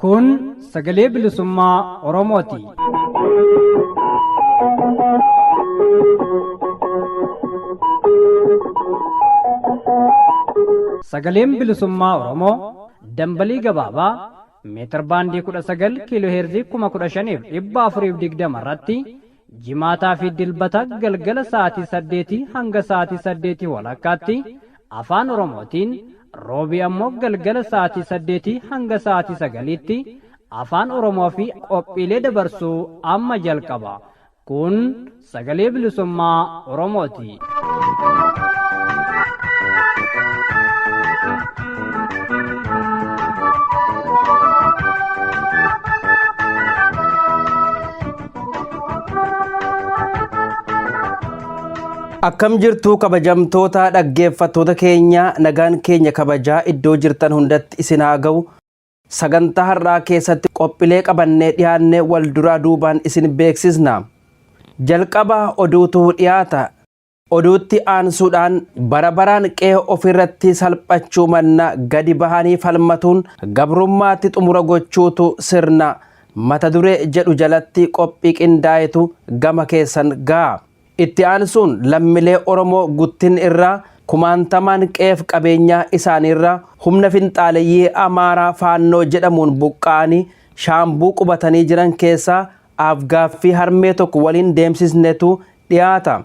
Kun sagalee bilisummaa Oromooti. Sagaleen bilisummaa Oromoo dambalii gabaabaa meetir baandii 19 kiiloo heerzii 15,420 irratti jimaataa fi dilbata galgala sa'aatii 8 hanga sa'aatii 8 walakkaatti afaan Oromootiin roobii ammoo galgala sa'aatii 8 hanga sa'aatii 9tti afaan Oromoo fi qophiilee dabarsuu amma jalqaba. Kun sagalee bilisummaa Oromooti. Akkam jirtu kabajamtoota dhaggeeffattoota keenya, nagaan keenya kabajaa iddoo jirtan hundatti isin haa ga'u. Sagantaa har'aa keessatti qophiilee qabannee dhiyaanne wal duraa duubaan isin beeksisna. Jalqaba oduutu dhiyaata. Oduutti aansuudhaan bara baraan qe'ee ofirratti salphachuu manna gadi bahanii falmatuun gabrummaatti xumura gochuutu sirna mata duree jedhu jalatti qophii qindaa'etu gama keessan ga'a. Itti aansuun lammilee Oromoo Guttin irraa kumaantamaan qe'eef qabeenyaa isaaniirraa humna finxaaleyyii Amaaraa Faannoo jedhamuun buqqa'anii Shaambuu qubatanii jiran keessaa aaf-gaaffii harmee tokko waliin deemsisnetu dhiyaata.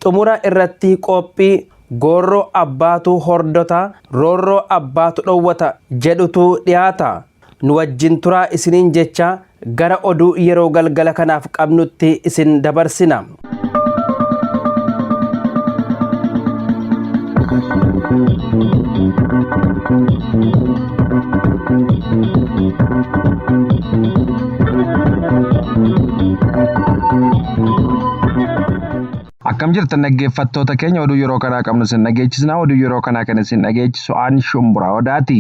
Xumura irratti qophii Goorroo abbaatu hordota, roorroo abbaatu dhowwata jedhutu dhiyaata. Nu wajjin turaa isiniin jechaa gara oduu yeroo galgala kanaaf qabnutti isin dabarsina. Akkam jirtan dhaggeeffattoota keenya, oduu yeroo kanaa qabnu isin dhageechisna. Oduu yeroo kanaa kan isin dhageechisu aan Shumburaa Odaati.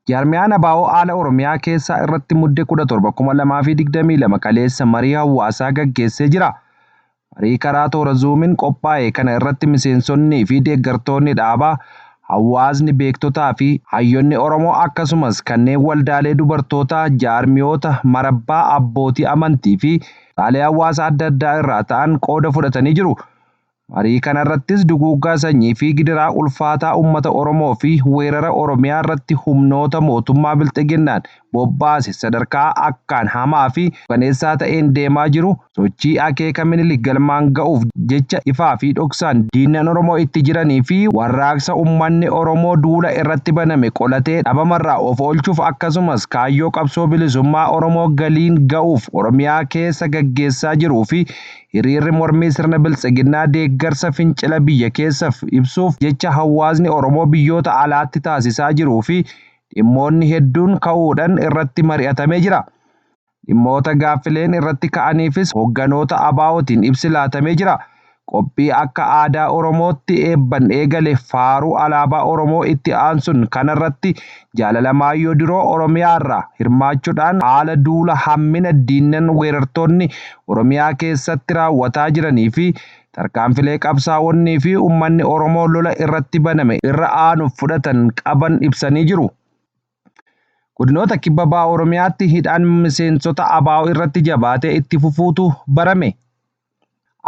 Jaarmiyaan ABO haala Oromiyaa keessaa irratti Mudde 17, 2022 kaleessa marii hawaasaa gaggeessee jira. Marii karaa toora Zuumiin qophaa'e kana irratti miseensonnii fi deeggartoonni dhaabaa, hawaasni beektotaa fi hayyonni Oromoo akkasumas kanneen waldaalee dubartootaa, jaarmiyoota marabbaa, abbootii amantii fi kutaalee hawaasa adda addaa irraa ta'an qooda fudhatanii jiru. Marii kanarrattis duguuggaa sanyii fi gidiraa ulfaataa uummata Oromoo fi weerara Oromiyaa irratti humnoota mootummaa Bilxiginnaan bobbaase sadarkaa akkaan hamaa fi suukaneessaa ta'een deemaa jiru, sochii akeeka Minilik galmaan ga'uuf jecha ifaa fi dhoksaan diinnan Oromoo itti jiranii fi warraaqsa uummanni Oromoo duula irratti baname qolatee dhabamarraa of oolchuuf akkasumas kaayyoo qabsoo bilisummaa Oromoo galiin ga'uuf Oromiyaa keessa gaggeessaa jiruu fi Hiriirri mormii sirna Biltsiginnaa deeggarsa fincila biyya keessaf ibsuuf jecha hawaasni Oromoo biyyoota alaatti taasisaa jiruu fi dhimmoonni hedduun ka'uudhan irratti mari'atamee jira. Dhimmoota gaaffileen irratti ka'aniifis hogganoota ABOtiin ibsi laatamee jira. Qophii akka aadaa Oromootti eebban eegale faaruu alaabaa Oromoo itti aansun kanarratti Jaal Alamaayyoo Diroo Oromiyaarraa hirmaachudhaan haala duula hammina diinnan weerartoonni Oromiyaa keessatti raawwataa jiranii fi tarkaanfilee qabsaawonnii fi ummanni Oromoo lola irratti baname irra aanuf fudhatan qaban ibsanii jiru. Godinoota Kibba Baha Oromiyaatti hidhaan miseensota ABO irratti jabaatee itti fufuutu barame.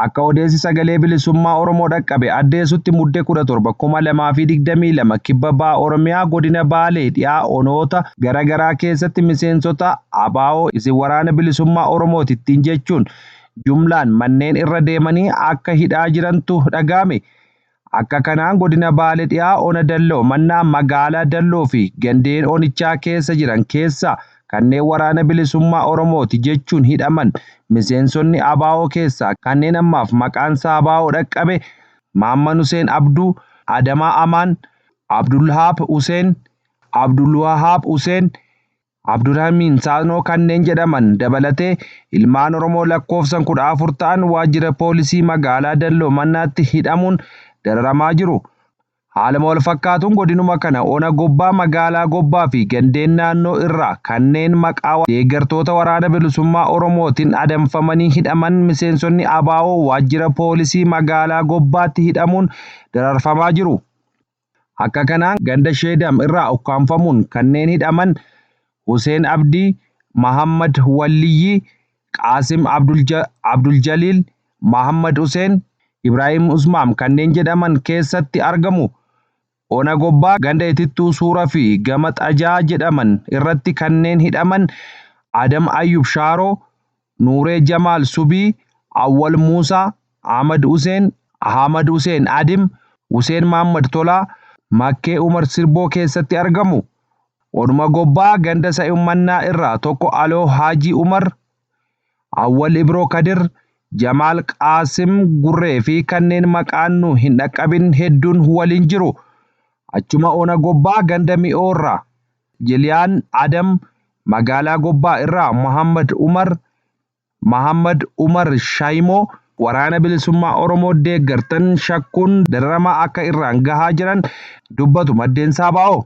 Akka odeessi Sagalee Bilisummaa Oromoo dhaqqabe addeessutti Mudde 17, 2022 Kibba Baha Oromiyaa Godina Baalee Dhihaa onoota gara garaa keessatti miseensota ABO isin Waraana Bilisummaa Oromooti ittiin jechuun jumlaan manneen irra deemanii akka hidhaa jirantu dhaga'ame. Akka kanaan Godina Baale Dhihaa Ona Dalloo Mannaa magaalaa Dalloo fi gandeen onichaa keessa jiran keessaa kanneen Waraana Bilisummaa Oromooti jechuun hidhaman miseensonni ABO keessaa kanneen ammaaf maqaan Saabaa'oo dhaqqabe Maamman Huseen Abduu, Adamaa Amaan, Abdulhaab Huseen, Abdulwahaab Huseen, Abdulhamiin Saanoo kanneen jedhaman dabalatee ilmaan Oromoo lakkoofsan 14 ta'an waajjira poolisii magaalaa Dalloo Mannaatti hidhamuun dararamaa jiru. Haaluma wal fakkaatuun godinuma kana ona Gobbaa magaalaa Gobbaa fi gandeen naannoo irraa kanneen maqaa deeggartoota waraana bilisummaa Oromootiin adamfamanii hidhaman miseensonni ABO waajjira poolisii magaalaa Gobbaatti hidhamuun dararfamaa jiru. Akka kanaan ganda Sheedam irraa ukkaamfamuun kanneen hidhaman Huseen Abdii, Mahammad Walliyyi, Qaasim Abduljaliil, Mahammad Huseen, Ibraahim Usmaam kanneen jedhaman keessatti argamu. Ona Gobbaa ganda Itittuu Suuraa fi Gama Xajaa jedhaman irratti kanneen hidhaman Adam Ayyub Shaaroo, Nuuree Jamaal Subii, Awwal Muusaa, Ahmad Huseen, Ahmad Huseen Adim, Huseen Mahammad Tolaa, Makkee Umar Sirboo keessatti argamu. Onuma Gobbaa ganda Sa'ummannaa irraa tokko Aloo Haajii Umar, Awwal Ibroo Kadir, Jamaal Qaasim Gurree fi kanneen maqaan nu hin dhaqqabin hedduun waliin jiru. Achuma ona Gobbaa ganda Mi'oorraa Jiliyaan Adam, magaalaa Gobbaa irraa Muhammad Umar, Mahammad Umar Shaayimoo waraana bilisummaa Oromoo deeggartan shakkuun dararama akka irraan gahaa jiran dubbatu maddeen Saabaa'oo.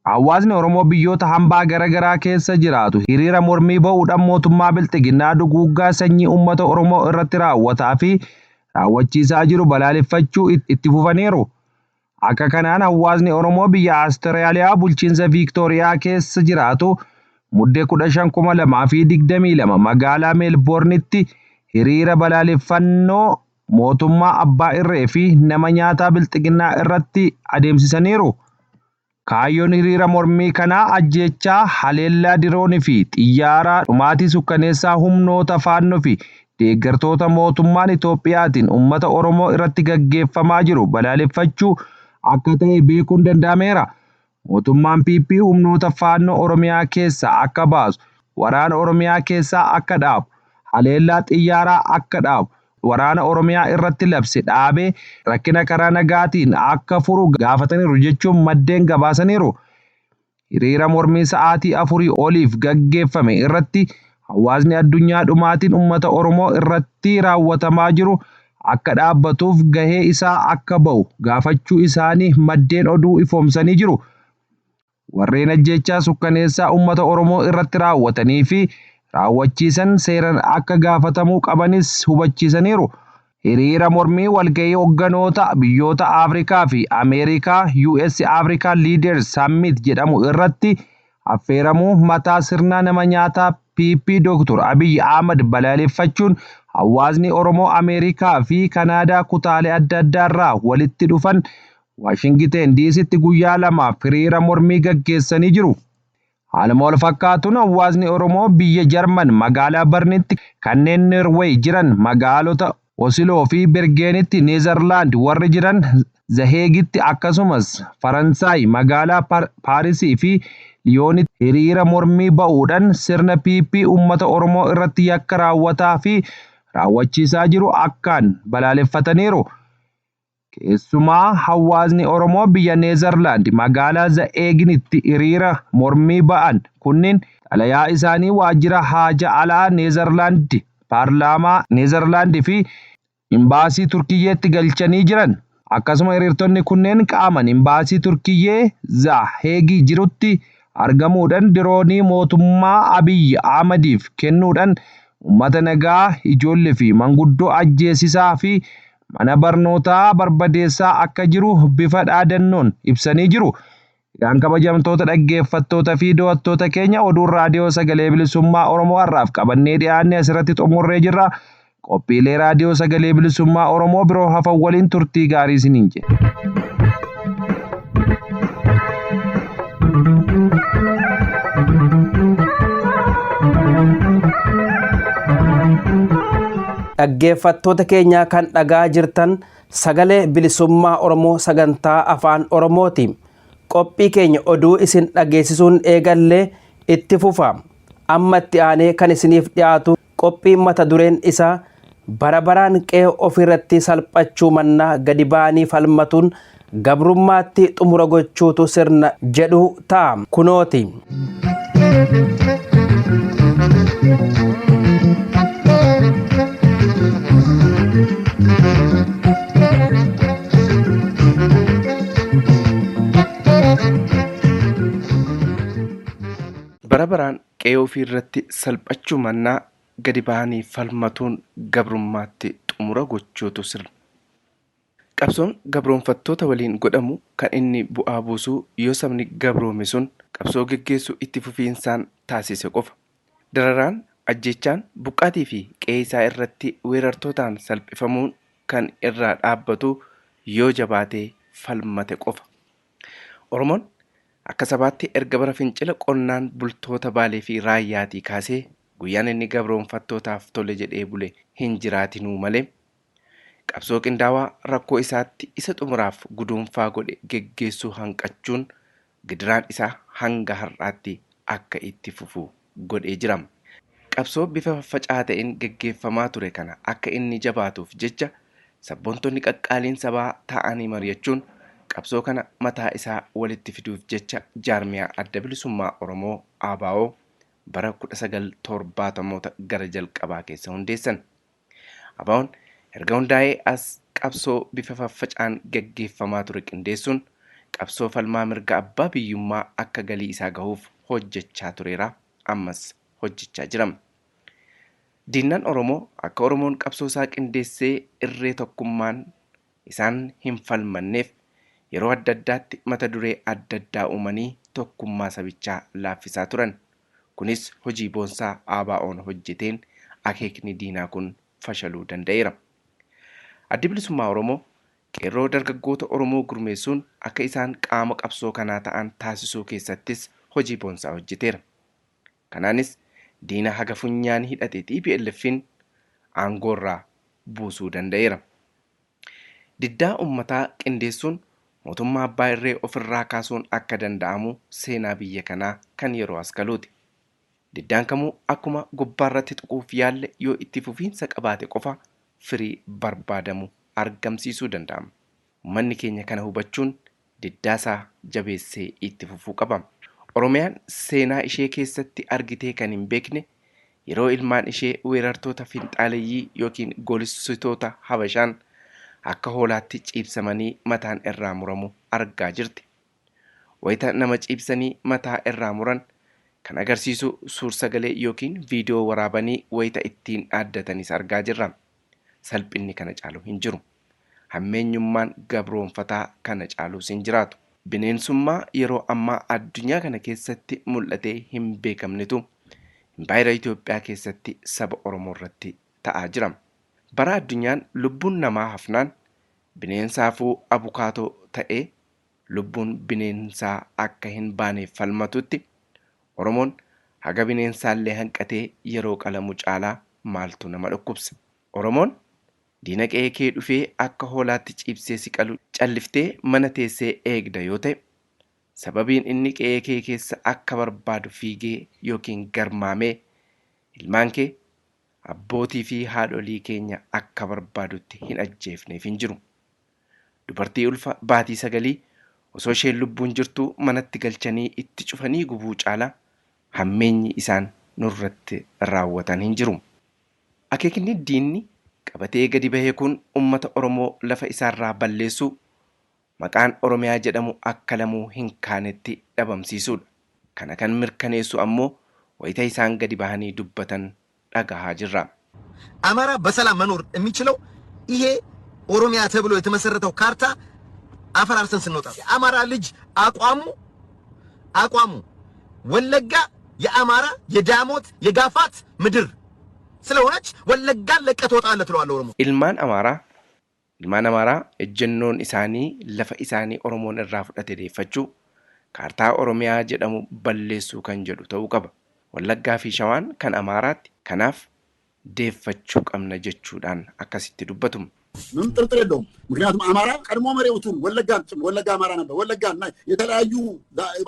Hawaasni Oromoo biyyoota hambaa garaagaraa keessa jiraatu hiriira mormii ba'uudhaan mootummaa bilxiginnaa duguuggaa sanyii uummata Oromoo irratti raawwataa fi raawwachiisaa jiru balaaleffachuu itti fufaniiru. Akka kanaan hawaasni Oromoo biyya Awustiraaliyaa bulchiinsa Viiktooriyaa keessa jiraatu muddee 15,2022 magaalaa Meelboornitti hiriira balaaleffannoo mootummaa abbaa irree fi nama nyaataa bilxiginnaa irratti adeemsisaniiru. Kaayyoon hiriira mormii kanaa ajjeechaa, haleellaa diroonii fi xiyyaaraa dhumaatii sukkaneessaa humnoota faannoo fi deeggartoota mootummaan Itoophiyaatiin uummata Oromoo irratti gaggeeffamaa jiru balaaleffachuu akka ta'e beekuun danda'ameera. Mootummaan PP humnoota faannoo Oromiyaa keessaa akka baasu, waraana Oromiyaa keessaa akka dhaabu, haleellaa xiyyaaraa akka dhaabu, waraana Oromiyaa irratti labse dhaabee rakkina karaa nagaatiin akka furu gaafataniiru jechuun maddeen gabaasaniiru. Hiriira mormii sa'aatii 4 oliif gaggeeffame irratti hawaasni addunyaa dhumaatiin uummata Oromoo irratti raawwatamaa jiru akka dhaabbatuuf gahee isaa akka ba'u gaafachuu isaanii maddeen oduu ifoomsanii jiru. Warreen ajjeechaa sukkaneessaa uummata Oromoo irratti raawwatanii fi raawwachiisan seeraan akka gaafatamuu qabanis hubachiisaniiru. Hiriira mormii walgahii hogganoota biyyoota Afrikaa fi Ameerikaa US Africa Leaders Summit jedhamu irratti affeeramuu mataa sirna nama nyaataa PP Dr. Abiy Ahmad balaaleffachuun hawaasni Oromoo Ameerikaa fi Kanaadaa kutaalee adda addaa irraa walitti dhufan Waashingiten DCtti guyyaa lamaaf hiriira mormii gaggeessanii jiru. Haaluma wal fakkaatuun hawaasni Oromoo biyya Jarman magaalaa Barnitti, kanneen Norweey jiran magaalota Osiloo fi Bergeenitti, Neezerlaand warri jiran Zaheegitti, akkasumas Faransaay magaalaa Paarisii fi Liyoonitti hiriira mormii ba'uudhaan sirna PP uummata Oromoo irratti yakka raawwataa fi raawwachiisaa jiru akkaan balaaleffataniiru. Keessumaa hawaasni Oromoo biyya Neezerlaand magaalaa Za'eeginitti hiriira mormii ba'an kunniin xalayaa isaanii waajjira haaja alaa Neezerlaand, paarlaamaa Neezerlaand fi imbaasii Turkiyyeetti galchanii jiran. Akkasuma hiriirtonni kunneen qaaman imbaasii Turkiyyee Zaheegii jirutti argamuudhaan diroonii mootummaa Abiy Ahmadiif kennuudhaan uummata nagaa, ijoollee fi manguddoo ajjeesisaa fi mana barnootaa barbadeessaa akka jiru bifa dhaadannoon ibsanii jiru. Egaan kabajamtoota dhaggeeffattoota fi daawwattoota keenya, oduun raadiyoo sagalee bilisummaa Oromoo har'aaf qabannee dhiyaanne asirratti xumurree jirra. Qophiilee raadiyoo sagalee bilisummaa Oromoo biroo hafan waliin turtii gaarii isiniin jenna. Dhaggeeffattoota keenya, kan dhagaa jirtan sagalee bilisummaa Oromoo sagantaa afaan Oromooti. Qophii keenya oduu isin dhageessisuun eegallee itti fufa. Amma itti aanee kan isiniif dhiyaatu qophii mata dureen isaa bara baraan qe'ee ofirratti salphachuu mannaa gadi ba'anii falmatuun gabrummaatti xumura gochuutu sirna jedhu ta'a. Kunooti. Bara baraan qe'ee ofii irratti salphachuu mannaa gadi bahanii falmatuun gabrummaatti xumura gochuutu sirna. Qabsoon gabroonfattoota waliin godhamu kan inni bu'aa buusu yoo sabni gabroome sun qabsoo geggeessu itti fufiinsaan taasise qofa. Dararaan, ajjeechaan, buqqaatii fi qe'ee isaa irratti weerartootaan salphifamuun kan irraa dhaabbatu yoo jabaatee falmate qofa. Oromoon akka sabaatti erga bara fincila qonnaan bultoota Baalee fi Raayyaatii kaasee guyyaan inni gabroonfattootaaf tole jedhee bule hin jiraatinuu malee qabsoo qindaawaa rakkoo isaatti isa xumuraaf guduunfaa godhe geggeessuu hanqachuun gidiraan isaa hanga har'aatti akka itti fufu godhee jira. Qabsoo bifa faffaca'aa ta'een geggeeffamaa ture kana akka inni jabaatuuf jecha sabboontonni qaqqaaliin sabaa taa'anii mari'achuun qabsoo kana mataa isaa walitti fiduuf jecha jaarmiyaa Adda Bilisummaa Oromoo ABO bara 1970moota gara jalqabaa keessa hundeessan. ABOn erga hundaa'ee as qabsoo bifa faffaca'aan geggeeffamaa ture qindeessuun qabsoo falmaa mirga abbaa biyyummaa akka galii isaa gahuuf hojjechaa tureera, ammas hojjechaa jira. Diinnan Oromoo akka Oromoon qabsoo isaa qindeessee irree tokkummaan isaan hin falmanneef yeroo adda addaatti mata duree adda addaa uumanii tokkummaa sabichaa laaffisaa turan. Kunis hojii boonsaa ABOn hojjeteen akeekni diinaa kun fashaluu danda'eera. Addi Bilisummaa Oromoo qeerroo dargaggoota Oromoo gurmeessuun akka isaan qaama qabsoo kanaa ta'an taasisuu keessattis hojii boonsaa hojjeteera. Kanaanis diina haga funyaan hidhate TPLF'n aangoorraa buusuu danda'eera. Diddaa uummataa qindeessuun mootummaa abbaa irree ofirraa kaasuun akka danda'amu seenaa biyya kanaa kan yeroo as galuuti. Diddaan kamuu akkuma gubbaarratti tuquuf yaalle yoo itti fufiinsa qabaate qofa firii barbaadamu argamsiisuu danda'ama. Uummanni keenya kana hubachuun diddaasaa jabeessee itti fufuu qaba. Oromiyaan seenaa ishee keessatti argitee kan hin beekne yeroo ilmaan ishee weerartoota finxaaleyyii yookiin goolessitoota Habashaan akka hoolaatti ciibsamanii mataan irraa muramu argaa jirti. Wayita nama ciibsanii mataa irraa muran kan agarsiisu suur-sagalee yookiin viidiyoo waraabanii wayita ittiin dhaaddatanis argaa jirra. Salphinni kana caalu hin jiru. Hammeenyummaan gabroonfataa kana caalus hin jiraatu. Bineensummaa yeroo ammaa addunyaa kana keessatti mul'atee hin beekamnetu impaayera Itoophiyaa keessatti saba Oromoo irratti ta'aa jira. Bara addunyaan lubbuun namaa hafnaan bineensaafuu abukaatoo ta'ee lubbuun bineensaa akka hin baaneef falmatutti Oromoon haga bineensaallee hanqatee yeroo qalamu caalaa maaltu nama dhukkubsa. Oromoon diina qe'ee kee dhufee akka hoolaatti ciibsee si qalu calliftee mana teessee eegda yoo ta'e sababiin inni qe'ee kee keessa akka barbaadu fiigee yookiin garmaamee ilmaan kee abbootii fi haadholii keenya akka barbaadutti hin ajjeefneef hin jiru. Dubartii ulfa baatii 9 osoo isheen lubbuun jirtu manatti galchanii itti cufanii gubuu caalaa hammeenyi isaan nurratti raawwatan hin jiru. Akeekni diinni qabatee gadi bahee kun uummata Oromoo lafa isaarraa balleessuu maqaan Oromiyaa jedhamu akka lamuu hin kaanetti dhabamsiisuudha. Kana kan mirkaneessu ammoo wayita isaan gadi bahanii dubbatan dhagahaa jirra. አማራ በሰላም መኖር የሚችለው ይሄ ኦሮሚያ ተብሎ የተመሰረተው ካርታ አፈራርሰን ስንወጣ የአማራ ልጅ አቋሙ ወለጋ የአማራ የዳሞት የጋፋት ምድር ስለሆነች ወለጋን ለቀህ ትወጣለህ ትለዋለህ ኦሮሞ። Ilmaan Amaaraa ejjennoon isaanii lafa isaanii Oromoon irraa fudhate deeffachuu kaartaa Oromiyaa jedhamu balleessuu kan jedhu ta'uu qaba. Wallaggaa fi Shawaan kan Amaaraatti kanaaf deeffachuu qabna jechuudhaan akkasitti dubbatu. ምንም ጥርጥር የለውም። ምክንያቱም አማራ ቀድሞ መሬቱን ወለጋን ወለጋ አማራ ነበር። ወለጋና የተለያዩ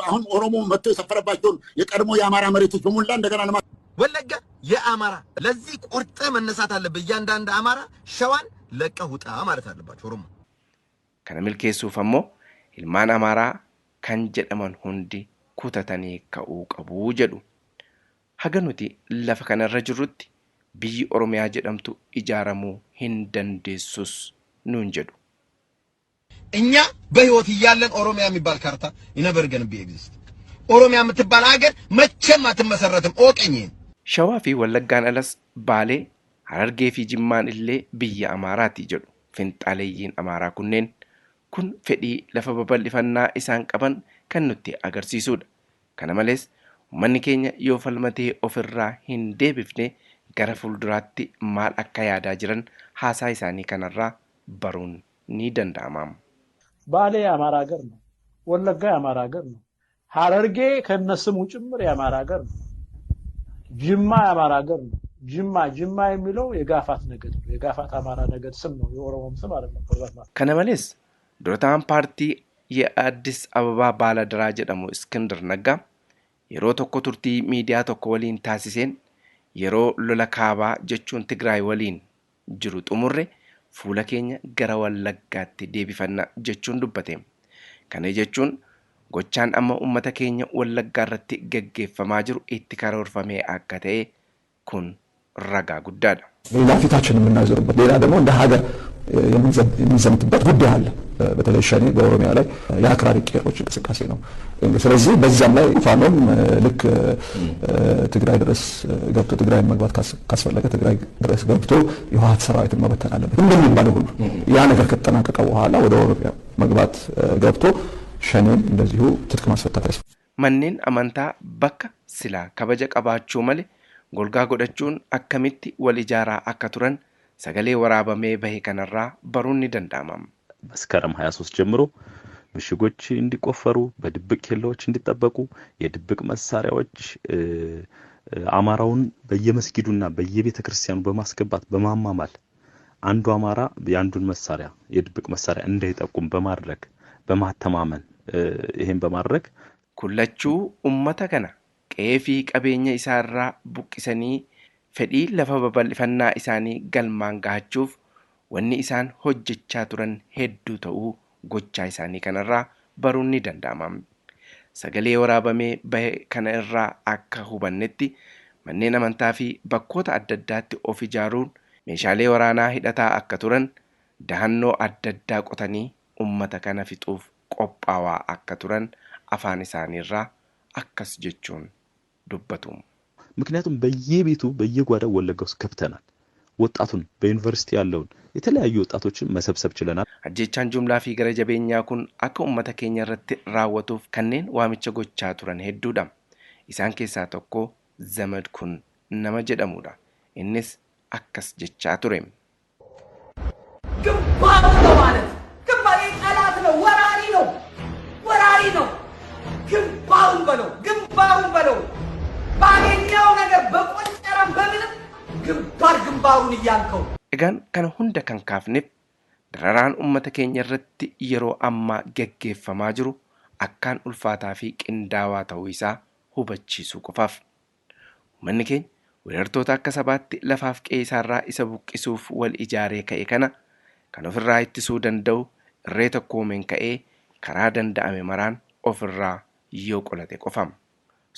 አሁን ኦሮሞ መጥቶ የሰፈረባቸውን የቀድሞ የአማራ መሬቶች በሞላ እንደገና ለማ ወለጋ የአማራ ለዚህ ቆርጠህ መነሳት አለብህ። እያንዳንድ አማራ ሸዋን ለቀህ ውጣ ማለት አለባቸው ኦሮሞ። Kana milkeessuuf ammoo ilmaan Amaaraa kan jedhaman hundi kutatanii ka'uu qabu jedhu. Haga nuti lafa kanarra jirrutti biyyi Oromiyaa jedhamtu ijaaramuu hin dandeessus nuun jedhu. እኛ በህይወት እያለን ኦሮሚያ የሚባል ካርታ ይነበር ገን ቢ ኤግዚስት። ኦሮሚያ የምትባል ሀገር መቼም አትመሰረትም። እወቀኝ። Shawaa fi Wallaggaan alas Baalee, Harargee fi Jimmaan illee biyya Amaaraati jedhu finxaaleeyyiin Amaaraa kunneen. Kun fedhii lafa babal'ifannaa isaan qaban kan nutti agarsiisudha. Kana malees uummanni keenya yoo falmatee ofirraa hin deebifne gara fuulduraatti maal akka yaadaa jiran haasaa isaanii kanarraa baruun ni danda'ama. ባሌ የአማራ ሀገር ነው። ወለጋ የአማራ ሀገር ነው። ሀረርጌ ከነስሙ ጭምር የአማራ ሀገር ነው። ጅማ የአማራ ሀገር ነው። ጅማ ጅማ የሚለው የጋፋት ነገድ ነው። የጋፋት አማራ ነገድ ስም ነው። የኦሮሞም ስም አይደለም። Kana malees durataan paartii የአዲስ አበባ Baaladaraa jedhamu Iskindir Naggaa yeroo tokko turtii miidiyaa tokko waliin taasiseen yeroo lola kaabaa jechuun Tigraay waliin jiru xumurre fuula keenya gara Wallaggaatti deebifanna jechuun dubbate. Kana jechuun gochaan amma uummata keenya Wallaggaa irratti gaggeeffamaa jiru itti karoorfamee akka ta'e kun ragaa guddaadha. ሌላ ፊታችን የምናዞርበት ሌላ ደግሞ እንደ ሀገር የምንዘምትበት ጉዳይ አለ። በተለይ ሸኔ በኦሮሚያ ላይ የአክራሪ ቄሮች እንቅስቃሴ ነው። ስለዚህ በዛም ላይ ፋኖም ልክ ትግራይ ድረስ ገብቶ ትግራይ መግባት ካስፈለገ ትግራይ ድረስ ገብቶ የህወሓት ሰራዊትን መበተን አለበት እንደሚባለው ሁሉ ያ ነገር ከተጠናቀቀ በኋላ ወደ ኦሮሚያ መግባት ገብቶ ሸኔን እንደዚሁ ትጥቅ ማስፈታት ያስፈልጋል። Manneen amantaa bakka silaa kabaja qabaachuu malee golgaa godhachuun akkamitti wal ijaaraa akka turan sagalee waraabamee bahe kanarraa baruun ni danda'ama. መስከረም 23 ጀምሮ ምሽጎች እንዲቆፈሩ፣ በድብቅ ኬላዎች እንዲጠበቁ፣ የድብቅ መሳሪያዎች አማራውን በየመስጊዱና በየቤተ ክርስቲያኑ በማስገባት በማማማል አንዱ አማራ የአንዱን መሳሪያ የድብቅ መሳሪያ እንዳይጠቁም በማድረግ በማተማመን ይሄን በማድረግ Kun lachuu uummata kana qe'ee fi qabeenya isaarraa buqqisanii fedhii lafa babal'ifannaa isaanii galmaan gahachuuf wanni isaan hojjechaa turan hedduu ta'uu gochaa isaanii kanarraa baruun ni danda'ama. Sagalee waraabamee bahe kana irraa akka hubannetti manneen amantaa fi bakkoota adda addaatti of ijaaruun meeshaalee waraanaa hidhataa akka turan dahannoo adda addaa qotanii uummata kana fixuuf qophaawaa akka turan afaan isaaniirraa akkas jechuun dubbatu. ምክንያቱም በየቤቱ በየጓዳው ወለጋ ውስጥ ገብተናል። ወጣቱን በዩኒቨርሲቲ ያለውን የተለያዩ ወጣቶችን መሰብሰብ ችለናል። Ajjechaan jumlaa fi gara jabeenyaa kun akka uummata keenya irratti raawwatuuf kanneen waamicha gochaa turan hedduudha. Isaan keessaa tokko Zamadkun nama jedhamudha. Innis akkas jechaa ture. ግንባሩ ነው ማለት ግንባር ጠላት ነው፣ ወራሪ ነው፣ ወራሪ ነው። ግንባሩን በለው፣ ግንባሩን በለው። ባገኘው ነገር በቆንጨራም በምንም ግንባር ግንባሩን እያልከው Egaan kana hunda kan kaafneef dararaan uummata keenya irratti yeroo ammaa geggeeffamaa jiru akkaan ulfaataa fi qindaawaa ta'uu isaa hubachiisuu qofaaf. Uummanni keenya weerartoota akka sabaatti lafaaf qe'ee isaarraa isa buqqisuuf wal ijaaree ka'e kana kan ofirraa ittisuu danda'u irree tokkoomeen ka'ee karaa danda'ame maraan ofirraa yoo qolate qofam.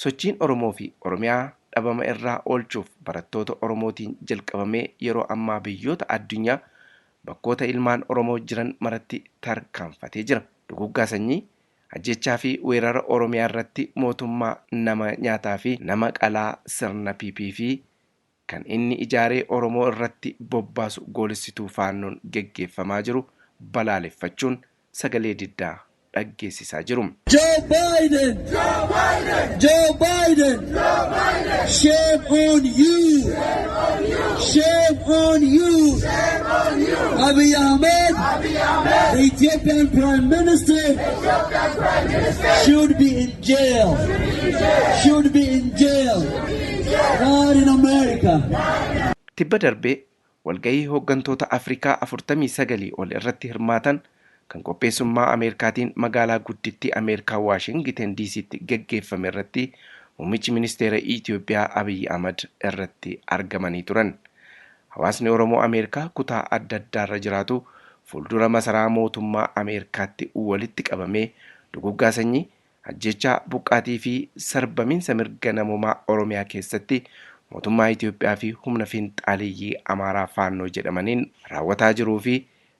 Sochiin Oromoo fi Oromiyaa dhabama irraa oolchuuf barattoota Oromootiin jalqabamee yeroo ammaa biyyoota addunyaa bakkoota ilmaan Oromoo jiran maratti tarkaanfatee jira. Duguggaa sanyii, ajjechaa fi weerara Oromiyaa irratti mootummaa nama nyaataa fi nama qalaa sirna PP fi kan inni ijaaree Oromoo irratti bobbaasu goolessituu faannoon geggeeffamaa jiru balaaleffachuun sagalee diddaa dhaggeessisaa jiru. Joe Biden! Joe Biden! Joe Biden! Joe Biden! Shame on you! Shame on you! Shame on you! Abiy Ahmed, Abiy Ahmed, the Ethiopian Prime Minister, Ethiopian Prime Minister should be in jail. Should be in jail. Not in America. Tibba darbee walgahii hooggantoota Afrikaa 49 ol irratti hirmaatan kan qopheessummaa Ameerikaatiin magaalaa guddittii Ameerikaa Waashingiten DCtti geggeeffame irratti muummichi ministeera Itoophiyaa Abiyyi Ahmad irratti argamanii turan. Hawaasni Oromoo Ameerikaa kutaa adda addaarra jiraatu fuuldura masaraa mootummaa Ameerikaatti walitti qabamee duguggaa sanyii, ajjechaa, buqqaatii fi sarbamiinsa mirga namoomaa Oromiyaa keessatti mootummaa Itoophiyaa fi humna finxaaleeyyii Amaaraa Faannoo jedhamaniin raawwataa jiruu fi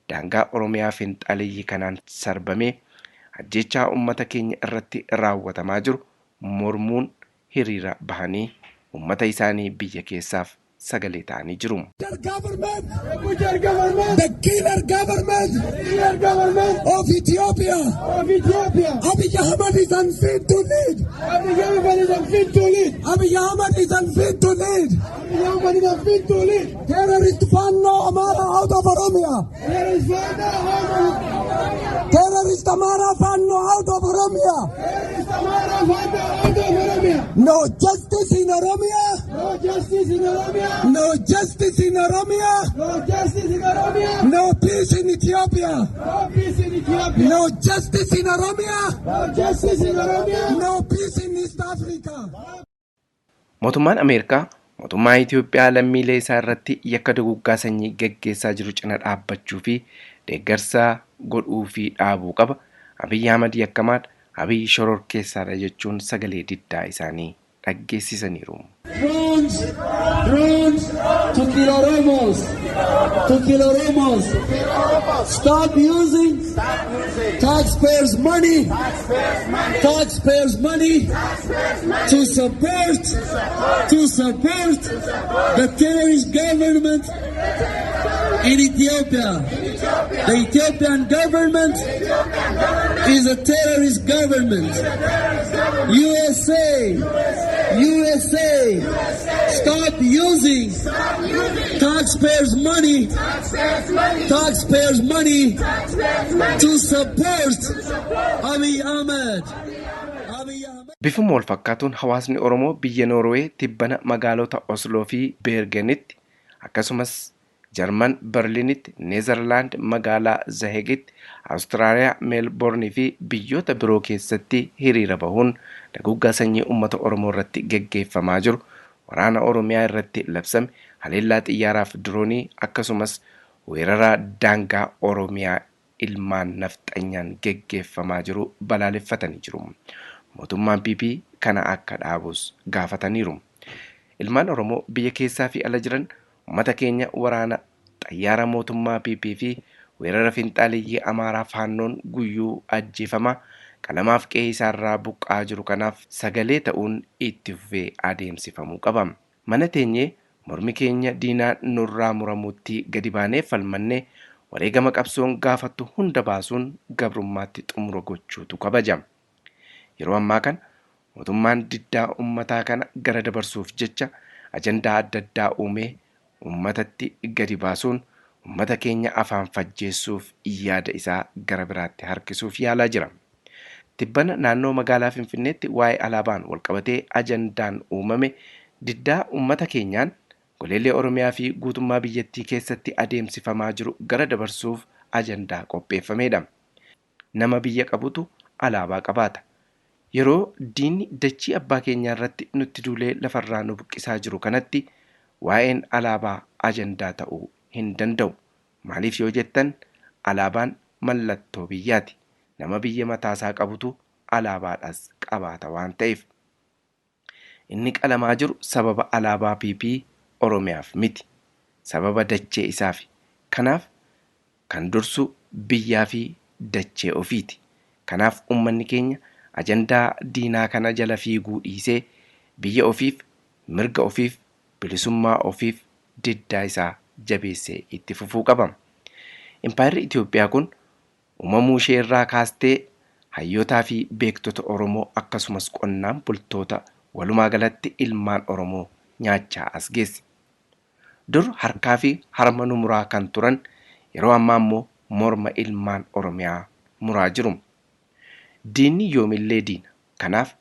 daangaa Oromiyaa finxaaleeyyii kanaan sarbamee ajjechaa uummata keenya irratti raawwatamaa jiru mormuun hiriira bahanii uummata isaanii biyya keessaaf sagalee ta'anii jiru. Government, the killer government of Ethiopia. Abiy Ahmed is unfit to lead. Abiy Ahmed is unfit to lead. Abiy Ahmed is unfit to lead. Abiy Ahmed is unfit to lead. Terrorist Fano Amara out of Oromia. Terrorist Fano out of Oromia. Terrorist Amara Fano out of Oromia. Terrorist Amara Fano out of Oromia. No justice in Oromia. No justice in Oromia. No justice in Oromia. No justice in Oromia. No peace in Ethiopia. No peace in Ethiopia. No justice in Oromia. No justice in Oromia. No peace in East Africa. Mootummaan Ameerikaa mootummaa Itoophiyaa lammiilee isaa irratti yakka duguggaa sanyii geggeessaa jiru cina dhaabbachuu fi deeggarsa godhuu fi dhaabuu qaba. Abiyyi Ahmad yakkamaadha. Abiyyi shororkeessaadha jechuun sagalee diddaa isaanii dhaggeessisaniiru. Drones, drones to kill Oromos, to kill Oromos. Stop using taxpayers' money, taxpayers' money to support the terrorist government in Ethiopia. The Ethiopian government is a terrorist government. USA, USA, stop using taxpayers' money to support Abiy Ahmed. Abiy Ahmed. Bifuma wal fakkaatuun hawaasni Oromoo biyya Noorwee tibbana magaalota Osloo fi Beergenitti, akkasumas Jarman Berliinitti, Neezerlaand magaalaa Zahegitti, Awustiraaliyaa Meelboornii fi biyyoota biroo keessatti hiriira bahuun duguggaa sanyii uummata Oromoo irratti geggeeffamaa jiru, waraana Oromiyaa irratti labsame, haleellaa xiyyaaraaf diroonii, akkasumas weerara daangaa Oromiyaa ilmaan nafxanyaan geggeeffamaa jiru balaaleffatanii jiru. Mootummaan PP kana akka dhaabus gaafataniiru. Ilmaan Oromoo biyya keessaa fi ala jiran uummata keenya waraana xayyaara mootummaa PP fi weerara finxaaliyyii Amaaraa Faannoon guyyuu ajjeefamaa, qalamaaf qe'ee isaarraa buqqaa jiru kanaaf sagalee ta'uun itti fufee adeemsifamuu qaba. Mana teenyee mormi keenya diinaa nurraa muramuutti gadi baanee falmannee wareegama qabsoon gaafattu hunda baasuun gabrummaatti xumura gochuutu kabajama. Yeroo ammaa kana mootummaan diddaa uummataa kana gara dabarsuuf jecha ajandaa adda addaa uumee uummatatti gadi baasuun uummata keenya afaan fajjeessuuf yaada isaa gara biraatti harkisuuf yaalaa jira. Tibbana naannoo magaalaa Finfinneetti waa'ee alaabaan walqabatee ajandaan uumame diddaa uummata keenyaan goleelee Oromiyaa fi guutummaa biyyattii keessatti adeemsifamaa jiru gara dabarsuuf ajandaa qopheeffamedha. Nama biyya qabutu alaabaa qabaata. Yeroo diinni dachii abbaa keenyaa irratti nutti duulee lafarraa nu buqqisaa jiru kanatti waa'een alaabaa ajandaa ta'uu hin danda'u. Maaliif yoo jettan, alaabaan mallattoo biyyaati. Nama biyya mataasaa qabutu alaabaadhaas qabaata waan ta'eef. Inni qalamaa jiru sababa alaabaa PP Oromiyaaf miti. Sababa dachee isaafi. Kanaaf kan dursu biyyaa fi dachee ofiiti. Kanaaf uummanni keenya ajandaa diinaa kana jala fiiguu dhiisee biyya ofiif, mirga ofiif, bilisummaa ofiif diddaa isaa jabeessee itti fufuu qaba. Impaayerri Itoophiyaa kun uumamuu ishee irraa kaastee hayyootaa fi beektota Oromoo, akkasumas qonnaan bultoota, walumaa galatti ilmaan Oromoo nyaachaa as geesse. Dur harkaa fi harma nu muraa kan turan yeroo ammaa immoo morma ilmaan Oromiyaa muraa jiru. Diinni yoomillee diina. Kanaaf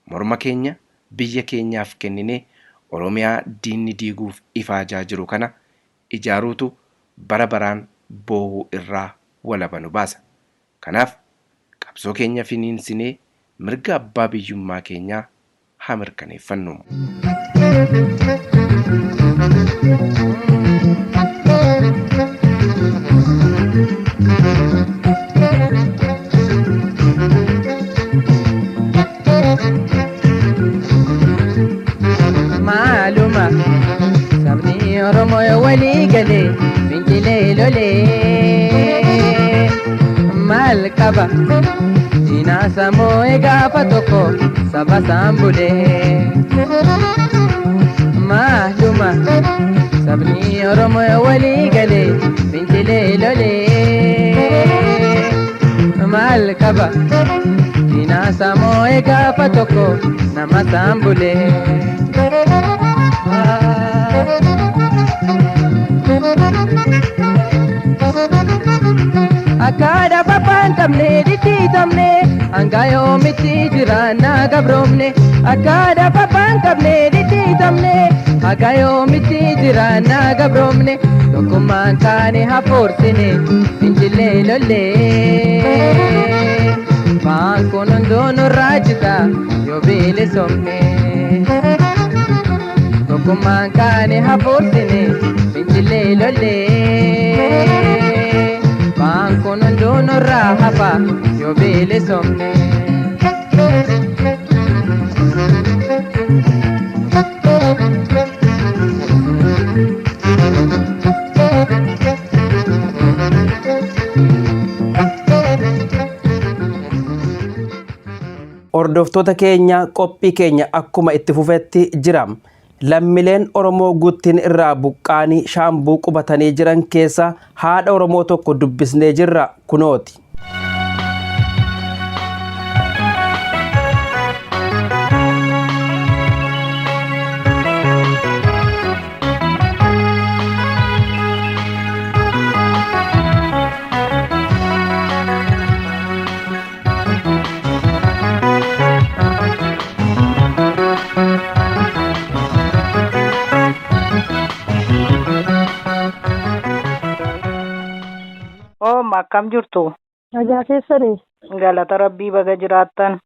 morma keenya biyya keenyaaf kenninee Oromiyaa diinni diiguuf ifaajaa jiru kana ijaaruutu bara baraan boohuu irraa walaba nu baasa. Kanaaf qabsoo keenya finiinsinee mirga abbaa biyyummaa keenyaa haa mirkaneeffannu. Maaluma sabni Oromoo walii galee fincilee lolee maal qaba diina. Diinaa moo'ee gaafa tokko saba isaan bulee. Maaluma sabni Oromoo walii galee fincilee lolee. Maal qaba diinaa moo'ee gaafa tokko nama isaan bulee. Akkaadha pappaan qabne dhidhiitamne hanga yoomitti jiraannaa gabroomne. Akkaadha pappaan qabne dhidhiitamne hanga yoomitti jiraannaa gabroomne. Tokkummaan taane hafoorsine fincillee lollee. Baankuun hunduu nurraa jita yoo bilisomne. Tokkummaan kaane hafoorsine fincillee lollee. Baankuun hunduu nurraa hafa yoo bilisomne. Hordoftoota keenya qophii keenya akkuma itti fufetti jira. Lammileen Oromoo Guttin irraa buqqaanii Shaambuu qubatanii jiran keessa haadha Oromoo tokko dubbisnee jirra kunooti. Oom akkam jirtu? Nagaa keessanii? Galata Rabbii baga jiraattan.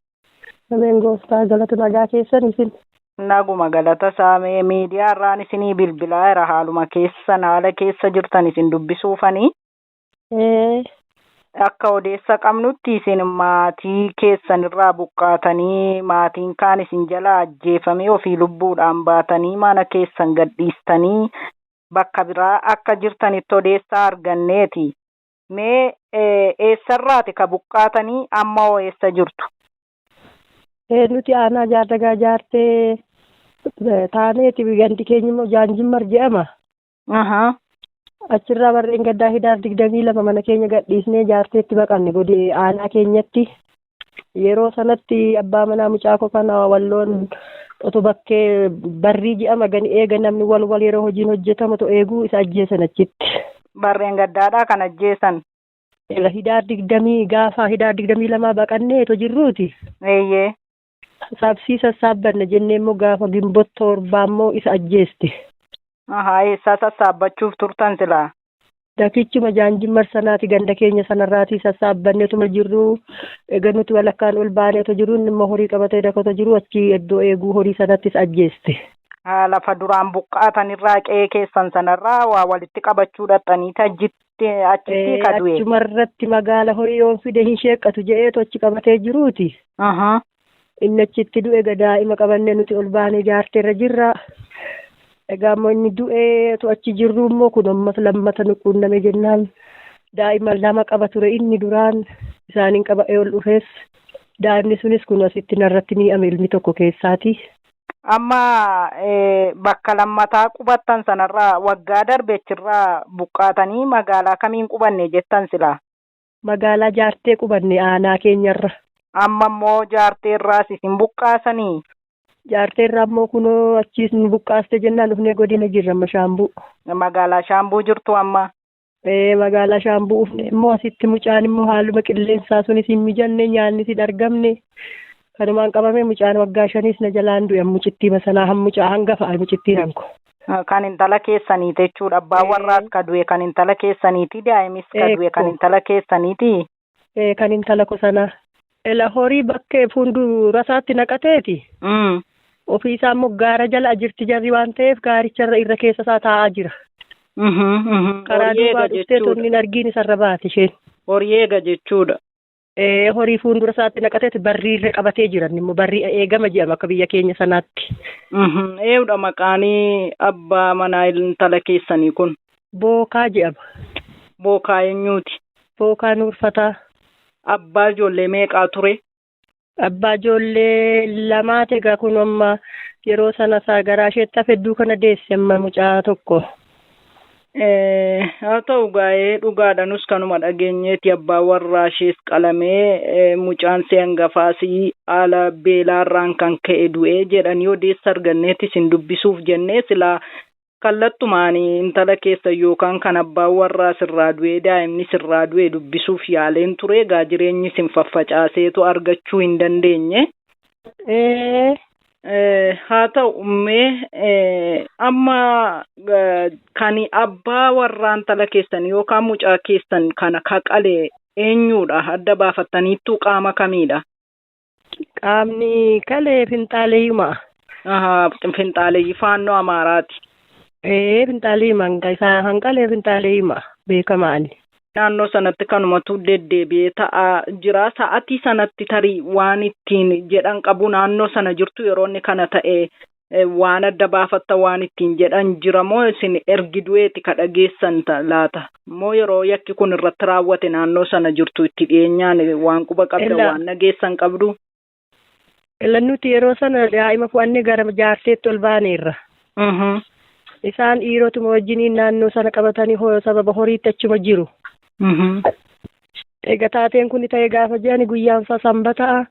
Ameen gooftaa galata nagaa keessan isin. Naguma galata saamee miidiyaa irraan isinii bilbilaa jira haaluma keessan haala keessa jirtan isin dubbisuufanii. Ee. Akka odeessa qabnutti isin maatii keessan irraa buqqaatanii maatiin kaan isin jalaa ajjeefamee ofii lubbuudhaan baatanii mana keessan gadhiistanii bakka biraa akka jirtanitti odeessaa arganneeti. Mee eessarraati ka buqqaatanii amma hoo eessa jirtu? Ee nuti aanaa Jaardagaa Jaartee taaneeti gandi keenya immoo Jaanjimmar jedhama. Achirraa barreen gaddaa Hidaar 22 mana keenya gadhiisnee Jaarteetti baqanne godee aanaa keenyatti. Yeroo sanatti abbaa manaa mucaa koo kana walloon oto bakkee barrii ji'ama gani eega namni wal wal yeroo hojiin hojjetamu otoo eeguu isa ajjeesan achitti. Barreen gaddaadhaa kan ajjeesan. Eega Hidaar digdamii gaafa Hidaar 22 baqannee otoo jirruuti. Eeyyee. Sabsii sassaabbanna jennee immoo gaafa Gimbot torbaa immoo isa ajjeeste. Ahaa eessaa sassaabbachuuf turtan silaa? Dakichuma Jaanjimmar sanaati ganda keenya sanarraatii sassaabbanneetuma jirru ega nuti walakkaan ol baanee otoo jirru inni immoo horii qabatee dakatoo jiru achi iddoo eeguu horii sanattis ajjeeste. Haa lafa duraan buqqaatan irraa qe'ee keessan sanarraa waa walitti qabachuu dhaqxaniiti achitti achitti ka du'e. Achuma irratti magaala horii yoon fide hin sheeqqatu je'eetu achi qabatee jiruuti. Ahaa. Inni achitti du'e egaa daa'ima qabannee nuti ol baanee jaarteerra jirra. Egaa immoo inni du'ee utuu achi jirru immoo kun ammas lammata nu quunname jennaan daa'ima lama qaba ture inni duraan isaaniin qaba'ee ol dhufes daa'imni sunis kun asitti narratti mi'ame ilmi tokko keessaati. Amma bakka lammataa qubattan sanarraa waggaa darbe achirraa buqqaatanii magaalaa kamiin qubanne jettan silaa? Magaalaa Jaartee qubanne aanaa keenyarra. Amma immoo Jaarteerraas isin buqqaasanii? Jaarteerraa immoo kunoo achiis nu buqqaaste jennaan dhufnee godina jirra amma Shaambuu. Magaalaa Shaambuu jirtu amma? Ee magaalaa Shaambuu dhufne immoo asitti mucaan immoo haaluma qilleensaa sunis hin mijanne nyaannis hin argamne kanumaan qabame mucaan waggaa shaniis na jalaan du'e mucittii masanaa mucaa hangafa mucittiin hanko. Kan intala keessaniiti jechuudha. Abbaan warraas ka du'e kan intala keessaniiti. Daa'imis ka du'e kan intala keessaniiti. Ee kan intala ko sanaa. Ela horii bakkee fuuldura isaatti naqateeti. Ofii isaa immoo gaara jala jirti jarri waan ta'eef gaaricharra irra keessa isaa taa'aa jira. Karaa Horii duubaa eega dhuftee jechuudha. tonni hin argiin isarra baate isheen. Horii eega jechuudha. Ee horii fuuldura isaatti naqateeti barrii irra qabatee jira inni immoo barrii eegama jedhama akka biyya keenya sanaatti. Eewudha maqaan abbaa manaa intala keessanii kun? Bookaa jedhama. Bookaa eenyuuti? Bookaa Nuurfataa. Abbaa ijoollee meeqaa ture? Abbaa ijoollee lamaati egaa kun amma yeroo sana isaa garaa isheetti hafe hedduu kana deesse amma mucaa tokko. Haa ta'u gaa'ee dhugaadha nus kanuma dhageenyeeti abbaa warraa ishees qalamee mucaan see hangafaas haala beelaarraan kan ka'e du'ee jedhanii odeessa arganneeti isin dubbisuuf jennee silaa kallattumaan intala keessa yookaan kan abbaan warraa sirraa du'ee daa'imni sirraa du'e dubbisuuf yaaleen ture egaa jireenyi isin faffacaaseetu argachuu hin dandeenye. Haa ta'u mee amma kan abbaa warraa intala keessan yookaan mucaa keessan kana kaqale eenyudha? Adda baafattaniittu qaama kamiidha? Qaamni kalee finxaaleeyyuma. Finxaaleeyyii faannoo Amaaraati. Ee finxaaleeyyuma isaa hanqalee finxaaleeyyuma beekamaani. Naannoo sanatti kanumatu deddeebi'ee ta'aa jira. Sa'atii sanatti tarii waan ittiin jedhan qabu naannoo sana jirtu yeroo inni kana ta'e waan adda baafatta waan ittiin jedhan jira moo isin ergi du'eeti ka dhageessan laata? Moo yeroo yakki kun irratti raawwate naannoo sana jirtu itti dhiyeenyaan waan quba qabdan waan dhageessan qabdu? Ella nuti yeroo sana daa'ima fu'annee gara jaarteetti ol baaneerra. Isaan dhiirotuma wajjiniin naannoo sana qabatanii sababa horiitti achuma jiru. Egaa taateen kun ta'e gaafa jedhani guyyaan isaa sanbata'a.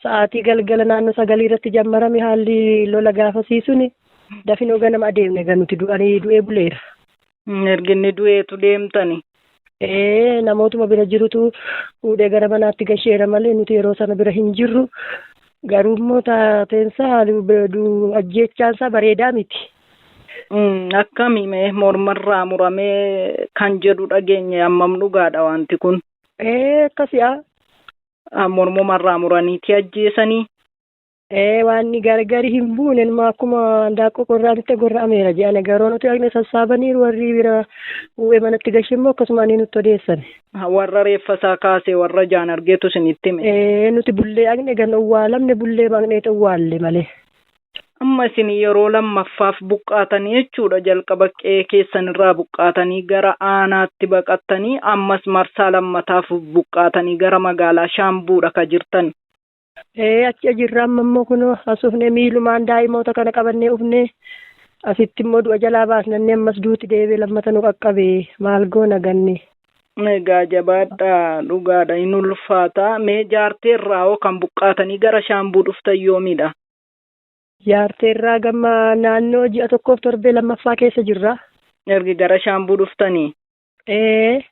Sa'aatii galgala naannoo 9 irratti jammarame haalli lola gaafasii suni dafinoo ganama adeemne egaa nuti du'anii du'ee buleera. Ergi inni du'eetu deemtani. Ee namootuma bira jirutu fuudhee gara manaatti gasheera malee nuti yeroo sana bira hin jirru. Garuu immoo taateensaa ajjeechaansaa bareedaa miti. Akkami mee mormarraa muramee kan jedhu dhageenye hammam dhugaadha wanti kun? Ee akkasi'a. Mormumarraa muraniiti ajjeesanii? Ee waan gargari hin buune numa akkuma handaaqqoo qorraanitti gorra'ameera jedhan garuu nuti dhaqne sassaabaniiru warri bira bu'ee manatti gashe immoo akkasuma ani nutti odeessan. Warra reeffa isaa kaasee warra jaan argeetu isinitti hime. Ee nuti bullee dhaqne gan owwaalamne bullee maqnee owwaalle malee. Amma isin yeroo lammaffaaf buqqaatanii jechuudha jalqaba qe'ee keessan irraa buqqaatanii gara aanaatti baqattanii ammas marsaa lammataaf buqqaatanii gara magaalaa Shaambuudha ka jirtan. Ee achi jirra amma immoo kunoo as ufnee miilumaan daa'imoota kana qabannee ufnee asitti immoo du'a jalaa baasnannee ammas duuti deebi'ee lammata nu qaqqabe maal goona ganne. Egaa jabaadha dhugaadha hin ulfaata mee jaartee irraa hoo kan buqqaatanii gara Shaambuu dhuftan yoomidha? Jaartee irraa gama naannoo ji'a tokkoof torbee lammaffaa keessa jirra. Ergi gara Shaambuu dhuftanii? Ee.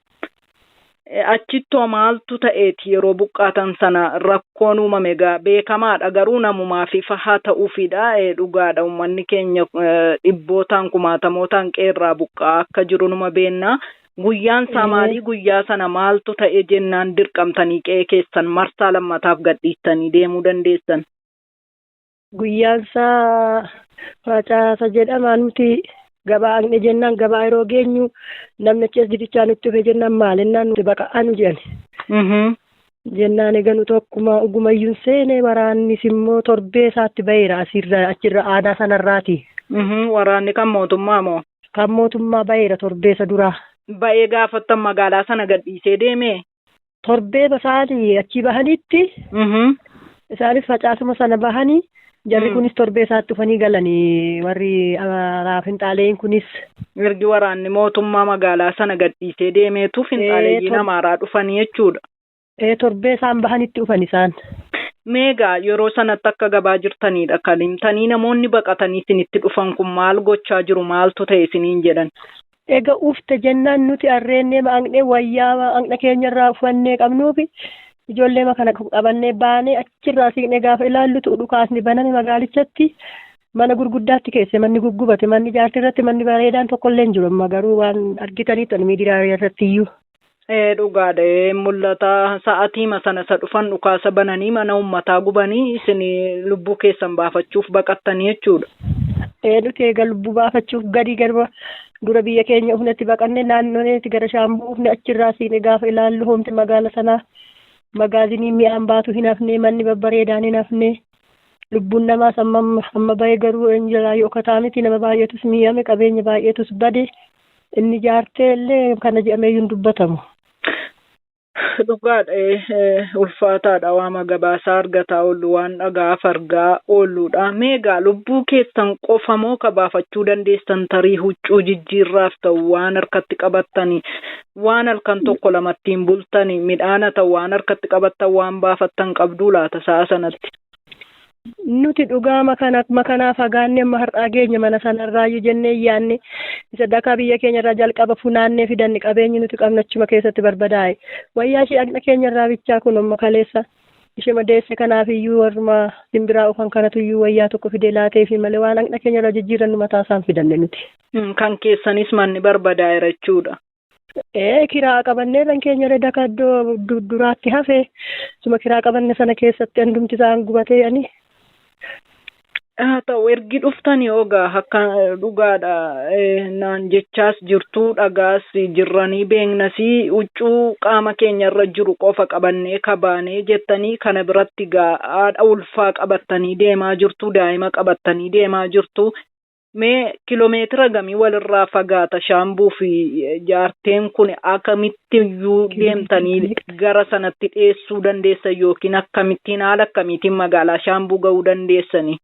Achittoo maaltu ta'eeti yeroo buqqaatan sana rakkoon uumame egaa beekamaadha garuu namumaaf ifa haa ta'uufidha dhugaadha uummanni keenya dhibbootaan kumaatamootaan qeerraa buqqaa akka jiru numa beennaa. Guyyaan isaa maalii guyyaa sana maaltu ta'e jennaan dirqamtanii qe'ee keessan marsaa lammataaf gadhiistanii deemuu dandeessan? Guyyaan isaa facaasa jedhama nuti gabaa dhaqne jennaan gabaa yeroo geenyu namni achi as dibichaa nutti dhufe jennaan maal jennaan nuti baqa'aa nu jedhan. Jennaan egaa nuti akkuma ogumayyuun seene waraannis immoo torbee isaatti baheera asirra achirra aadaa sanarraati. Waraanni kan mootummaa moo? Kan mootummaa baheera torbee isa duraa. Ba'ee gaafattan magaalaa sana gadhiisee deemee? Torbee basaanii achi bahanitti. Isaanis facaasuma sana bahanii jarri kunis torbee isaatti dhufanii galanii warri finxaaleen kunis. Ergi waraanni mootummaa magaalaa sana gadhiisee deemeetu finxaaleeyyiin Amaaraa dhufanii jechuudha. Ee torbee isaan bahanitti dhufan isaan. Meegaa yeroo sanatti akka gabaa jirtanidha kan himtanii namoonni baqatanii isinitti dhufan kun maal gochaa jiru maaltu ta'e isiniin jedhan? Egaa ufte jennaan nuti arreennee maqnee wayyaa haqna keenyarraa uffannee qabnuufi ijoollee kana qabannee baanee achirraa siqnee gaafa ilaallutu dhukaasni baname magaalichatti mana gurguddaatti keesse manni guggubate manni jaartii irratti manni bareedaan tokkollee hin jiru amma garuu waan argitaniitu miidiyaa irratti iyyuu. Ee dhugaadha mul'ata sa'atiima sana isa dhufan dhukaasa bananii mana uummataa gubanii isin lubbuu keessan baafachuuf baqattanii jechuudha. Ee nuti egaa lubbuu baafachuuf gadi garba dura biyya keenya ufnetti baqannee naannoleetti gara Shaambuu ufne achirraa siinee gaafa ilaallu homti magaala sanaa magaazinii mi'aan baatu hin hafne manni babbareedaan hin hafne lubbuun namaas amma bahee garuu eenjilaa yookataa miti nama baay'eetus mi'ame qabeenya baay'eetus bade inni jaartee illee kana jedhamee hin dubbatamu. Dhugaadha, ulfaataadha. Waama gabaasaa argataa oollu, waan dhagaaf argaa oolluudha. Meegaa lubbuu keessan qofa moo ka baafachuu dandeessan, tarii huccuu jijjiirraaf ta'u waan harkatti qabattani, waan halkan tokko lamattiin bultani, midhaana ta'u waan harkatti qabattan, waan baafattan qabduu laata sa'a sanatti? Nuti dhugaa makanaa fagaannee amma har'aa geenye mana sanarraayyuu jennee yaanne isa dakaa biyya keenyarraa jalqaba funaannee fidanne qabeenyi nuti qabnu achuma keessatti barbadaa'e. Wayyaa ishee dhaqna keenyarraa bichaa kun amma kaleessa ishee madeesse, kanaaf iyyuu warruma simbiraa ufan kanatu iyyuu wayyaa tokko fidee laateefi malee waan dhaqna keenyarraa jijjiirannu mataa isaan fidanne nuti. Kan keessanis manni barbadaa'eera jechuudha. Ee, kiraa qabannee kan keenya irra daka iddoo duraatti hafe, suma kiraa qabanne sana keessatti handumti isaan gubatee ani. Haa ta'u, ergi dhuftanii ogaa akka dhugaadha naan jechaas jirtu, dhagaas jirranii beeknasii, huccuu qaama keenya irra jiru qofa qabannee kabaanee jettanii, kana biratti gaa haadha ulfaa qabattanii deemaa jirtu, daa'ima qabattanii deemaa jirtu. Mee kilomeetira gamii walirraa fagaata Shaambuu fi Jaarteen kun? Akkamitti iyyuu deemtanii gara sanatti dhiyeessuu dandeessan, yookiin akkamittiin, haala akkamiitiin magaalaa Shaambuu ga'uu dandeessanii?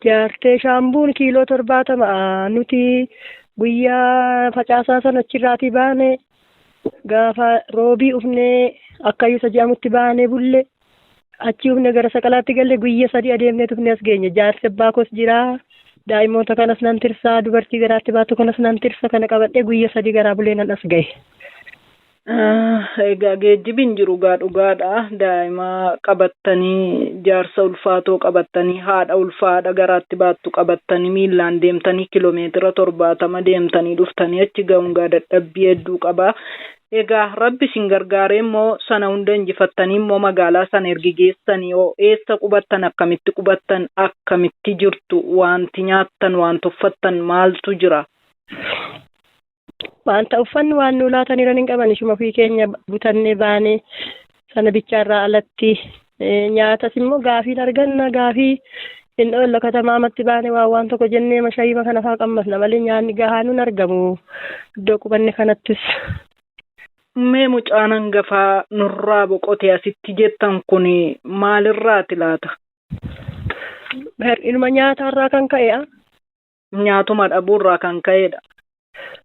Jaartee Shaambuun kiiloo 70. Nuti guyyaa facaasaa sana achirraatii baane, gaafa roobii ufnee akkayyuu isa jedhamutti baanee bulle. Achi ufne gara Saqalaatti galle, guyya 3 adeemnee tufnee as geenye. Jaarsi abbaa koos jira. Daa'imoota kanas nan tirsaa, dubartii garaatti baattu kanas nan tirsa, kana qabadhee guyya 3 garaa bulee nan as gahe. Egaa geejjibi hin jiru gaa, dhugaadha. Daa'ima qabattanii, jaarsa ulfaatoo qabattanii, haadha ulfaa, haadha garaatti baattu qabattanii, miillaan deemtanii kiiloomeetira 70 deemtanii dhuftanii achi ga'uun gaa dadhabbii hedduu qaba. Egaa Rabbi isin gargaaree immoo sana hunda injifattanii immoo magaalaa sana ergi geessanii hoo eessa qubattan, akkamitti qubattan, akkamitti jirtu, wanti nyaattan, wanti uffattan maaltu jira? Wanta uffannu waan nuu laataniiran hin qaban, ishuma ofii keenya butannee baanee sana bichaarraa alatti nyaatas immoo gaafiin arganna, gaafii hin oolla. Katamaamatti baane waan waan tokko jennee mashaayima kana faa qammasna malee nyaanni gahaa nun argamu iddoo qubanne kanattis. Mee mucaan hangafaa nurraa boqote asitti jettan kun maalirraati laata? Hir'inuma nyaataarraa kan ka'e. Nyaatuma dhabuurraa kan ka'edha.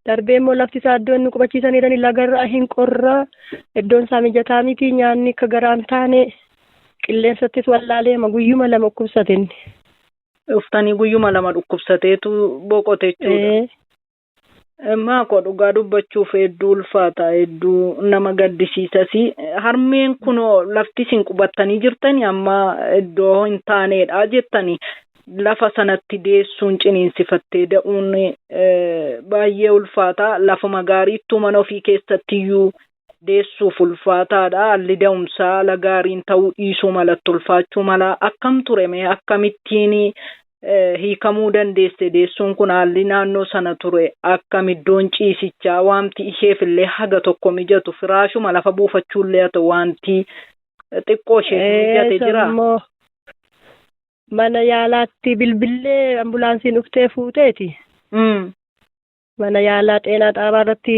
Darbee immoo lafti isaa iddoo inni qubachiisaniirani lagarraa hin qorraa, iddoon isaa mijataa miti, nyaanni akka garaan taane, qilleensattis wallaaleema guyyuma 2 dhukkubsate inni. Dhuftanii guyyuma 2 dhukkubsateetu boqote jechuudha. Maakoo, dhugaa dubbachuuf hedduu ulfaata, hedduu nama gaddisiisas. Harmeen kunoo lafti isin qubattanii jirtani amma iddoo hin taaneedha jettanii, lafa sanatti deessuun, ciniinsifattee da'uun baay'ee ulfaata. Lafuma gaariittuu mana ofii keessatti iyyuu deessuuf ulfaataadha. Haalli da'umsaa haala gaariin ta'uu dhiisuu malatti ulfaachuu mala. Akkam ture mee, akkamittiin hiikamuu dandeesse deessuun kun? Haalli naannoo sana ture akkam? Iddoon ciisichaa waanti isheef illee haga tokko mijatu, firaashuma lafa buufachuu illee haa ta'u, wanti xiqqoo isheef mijate jira? Immoo mana yaalaatti bilbillee ambulaansiin dhuftee fuuteeti. Mana yaalaa xeenaa xaabaa irratti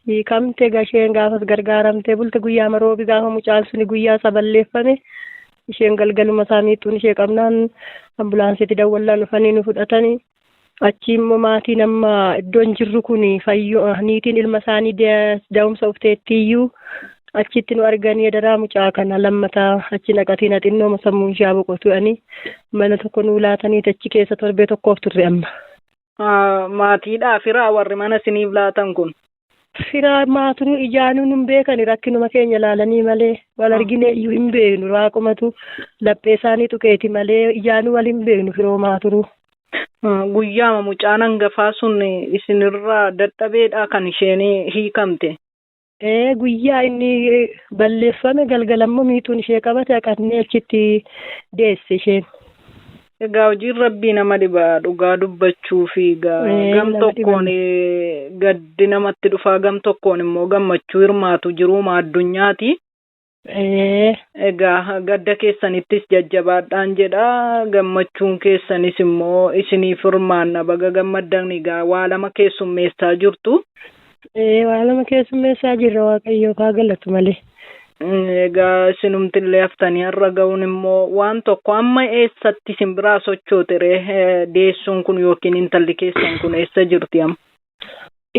hiikamte. Gasheen gaafas gargaaramtee bulte. Guyyaa maroobi gaafa mucaan suni guyyaa isa balleeffame, isheen galgaluma isaa miixuun ishee qabnaan ambulaansiitti dawwallaan dhufanii nu fudhatanii. Achi immoo maatiin amma iddoon jirru kun fayyoo niitiin ilma isaanii da'umsa ufteettiiyyuu achitti nu arganii, adaraa mucaa kana lammataa achi naqatiin, xinnooma sammuun ishee boqotu ani mana tokko nuu laatanii achi keessa torbee tokkoof turre amma. Maatiidhaa firaa warri mana isiniif laatan kun? Firaa maatunuu ijaanuu nun beekani, rakkinuma keenya ilaalanii malee wal argine iyyuu hin beeknu, waaqumatu laphee isaanii tuqeeti malee ijaanuu wal hin beeknu firoo maaturuu. Guyyaama mucaan hangafaa sun isinirraa dadhabeedha kan isheen hiikamte. Ee, guyyaa inni balleeffame galgalammoo miixuun ishee qabate, haqannee achitti deesse isheen. Egaa hojiin Rabbii nama dhiba dhugaa dubbachuu fi gam Nama dhiba. Tokkoon gaddi namatti dhufaa, gam tokkoon immoo gammachuu hirmaatu, jiruuma addunyaati. Egaa gadda keessanittis jajjabaadhaan jedha, gammachuun keessanis immoo isiniif hirmaanna, baga gammaddan. Egaa waa lama keessummeessaa jirtu. Waa lama keessummeessaa jirra, Waaqayyoo haa galatu malee. Egaa isinumtillee haftanii har'a ga'uun immoo waan tokko. Amma eessatti isin biraa sochoote ree deessuun kun yookiin intalli keessan kun eessa jirti amma?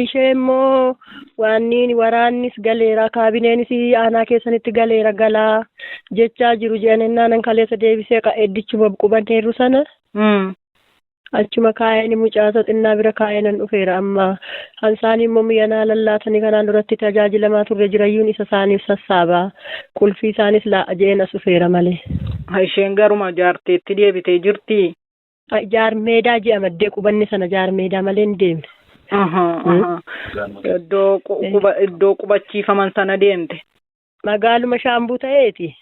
Ishee immoo waanni waraannis galeera, kaabineenis aanaa keessanitti galeera, galaa jechaa jiru jedhanii kaleessa deebisee eddichuma qubanneerru sana. Achuma kaa'een mucaasa xinnaa bira kaa'ee nan dhufeera amma. Hansaanii immoo mi'a lallaatanii kanaan duratti tajaajilamaa turre jirayyuun isa isaaniif sassaabaa. Qulfii isaanis laa'a jeen as dhufeera malee. Isheen garuma jaarteetti deebitee jirti? Jaarmeedaa jedhama iddee qubanni sana, jaarmeedaa malee hin deemne. Iddoo qubachiifaman sana deemte. Magaaluma Shaambuu ta'eeti.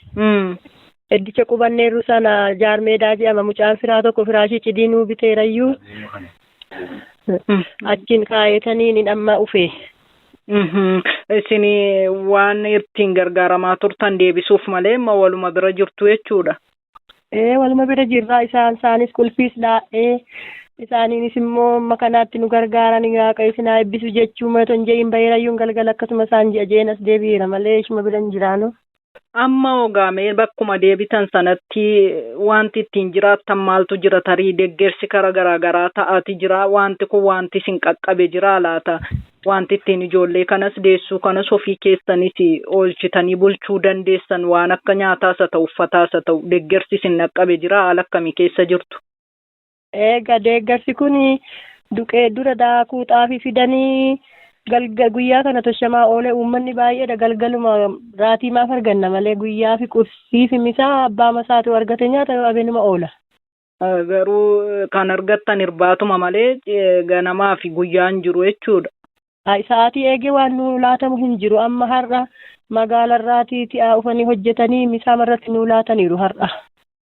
Eddicha qubanneerru sana jaarmeedaa jedhama. Mucaan firaa tokko firaashii cidii nuu biteerayyuu. Achiin kaayetaniin amma dhufe. Isin waan ittiin gargaaramaa turtan deebisuuf malee amma waluma bira jirtu jechuudha. Ee, waluma bira jirraa. Isaan isaanis qulfiis laa'ee, isaaniinis immoo amma kanaatti nu gargaaran, Waaqa isin haa eebbisu jechuu mato hin jedhin baheerayyuun galgala akkasuma isaan ji'a jeen as deebi'eera malee ishuma bira hin jiraanu. Amma ogaamee bakkuma deebitan sanatti wanti ittiin jiraattan maaltu jira? Tarii deeggarsi karaa garaa garaa ta'aati jira. Wanti kun wanti isin qaqqabe jira laata? Wanti ittiin ijoollee kanas, deessuu kanas, ofii keessanis oolchitanii bulchuu dandeessan, waan akka nyaataas haa ta'u, uffataas haa ta'u, deeggarsi isin qaqqabe jira? Haala akkamii keessa jirtu? Egaa deeggarsi kun duqee dura daakuu xaafii fidanii galgal guyyaa kana toshamaa oolee uummanni baay'eedha. Galgaluma raatii maaf arganna malee guyyaa fi qursii fi misaa abbaa masaatu argate nyaata, yoo abeenuma oola. Garuu kan argattan irbaatuma malee ganamaa fi guyyaan jiru jechuudha. Sa'aatii eegee waan nu laatamu hin jiru. Amma har'a magaalarraatii ti'aa ufanii hojjetanii misaama irratti nu laataniiru har'a.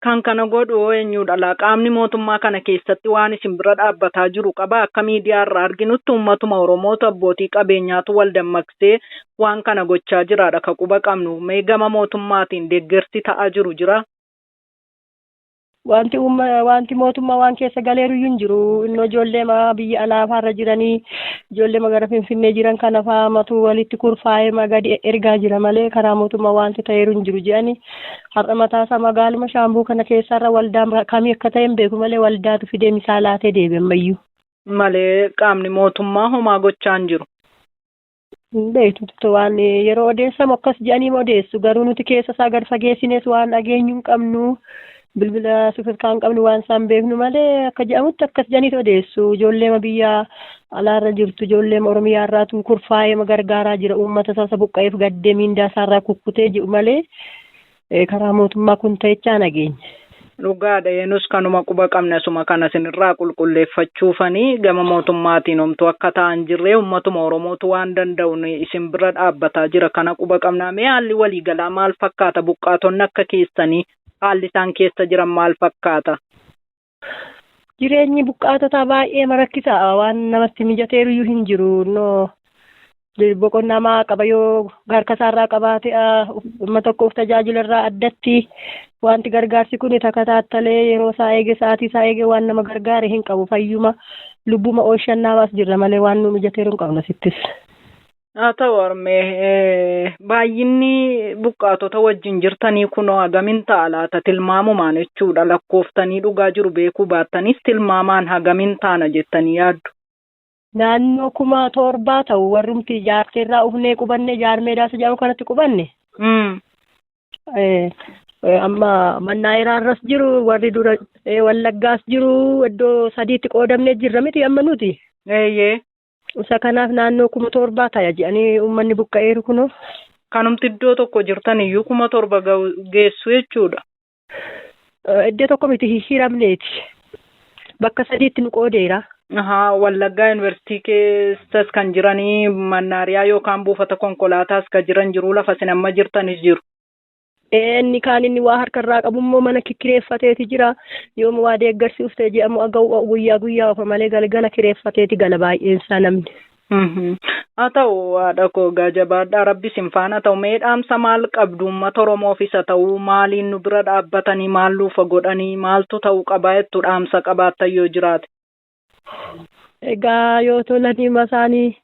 Kan kana godhu eenyudha laa? Qaamni mootummaa kana keessatti waan isin bira dhaabbataa jiru qaba? Akka miidiyaa irraa arginutti uummatuma Oromootu, abbootii qabeenyaatu wal dammaqsee waan kana gochaa jiraadha ka quba qabnu. Mee gama mootummaatiin deeggarsi ta'aa jiru jira? Wanti wanti mootummaa waan keessa galeeruyyuu hin jiru. Inni ijoollee biyya alaafaarra jiranii, ijoollee gara Finfinnee jiran kana faa matu walitti kurfaa'ee gadi ergaa jira malee karaa mootummaa wanti ta'eeru hin jiru jedhani. Har'a mataasaa magaaluma Shaambuu kana keessarra waldaa kamii akka ta'e hin beeku malee waldaatu fidee misaa laatee deebi ammayyuu. Malee qaamni mootummaa homaa gochaa hin jiru. Beektu, waan yeroo odeessamu akkas jedhanii odeessu, garuu nuti keessa isaa gad fageessines waan dhageenyu hin qabnu, bilbila sifirkaa hin qabnu, waan isaan beeknu malee akka jedhamutti akkas jedhaniitu odeessu. Ijoollee biyya alaarra jirtu, ijoollee Oromiyaa irraatu kurfaa'ee gargaaraa jira uummata isaa buqqa'eef gaddee miindaa isaarraa kukkutee jiru malee karaa mootummaa kun ta'ichaa nageenya. Dhugaadha, eenus kanuma quba qabna, suma kana isinirraa qulqulleeffachuufanii. Gama mootummaatiin homtuu akka ta'an jirree, uummatuma Oromootu waan danda'uun isin bira dhaabbataa jira, kana quba qabna. Mee haalli waliigalaa maal fakkaata? Buqqaatonni akka keessanii haalli isaan keessa jiran maal fakkaata? Jireenyi buqqaatotaa baay'ee rakkisaa, waan namatti mijateeruyyuu hin jiru. No boqonnaa maa qaba yoo harka isaarraa qabaate amma tokkoof tajaajilarraa addatti wanti gargaarsi kun takataattalee yeroo isaa eege, sa'aatii isaa eege waan nama gargaare hin qabu. Fayyuma lubbuma oolchannaa baas jirra malee waan nu mijateeru hin qabnu asittis. Haa ta'u harmee, baay'inni buqqaatota wajjin jirtanii kunoo hagamin ta'a laata, tilmaamumaan jechuudha? Lakkooftanii dhugaa jiru beekuu baattanis tilmaamaan hagamin taana jettanii yaaddu? Naannoo 7,000 ta'u warrumti jaarteerraa ufnee qubannee jaarmeedaa isa jedhamu kanatti qubanne. Amma mannaayiraa jiru, warri dura Wallaggaas jiru, iddoo sadiitti qoodamnee jirra miti amma nuti. Eeyyee. Isa kanaaf naannoo 7,000 ta'a jedhanii uummanni buqqa'eeru kunoo. Kanumti iddoo tokko jirtan iyyuu 7,000 geessu jechuudha. Iddoo tokko miti, hihhiramneeti. Bakka sadiitti nu qoodeera. Ahaa, Wallaggaa Yuunivarsiitii keessas kan jiranii, mannaariyaa yookaan buufata konkolaataas kan jiran jiru, lafa isin amma jirtanis jiru. Inni kaan inni waa harkarraa qabu immoo mana kireeffateeti jira. Yooma waa deeggarsi uftee jedhamu aga'u guyyaa guyyaa ofa malee galgala kireeffateeti gala baay'een isaa namni. Haa ta'u, haadha koo, jabaadhaa, rabbi isin faana ta'u. Mee dhaamsa maal qabdu uummata Oromoofis haa ta'u, maaliin nu bira dhaabbatanii, maal nuufa godhanii, maaltu ta'uu qabaa jettu, dhaamsa qabaattan yoo jiraate? Egaa yoo tolanii masaanii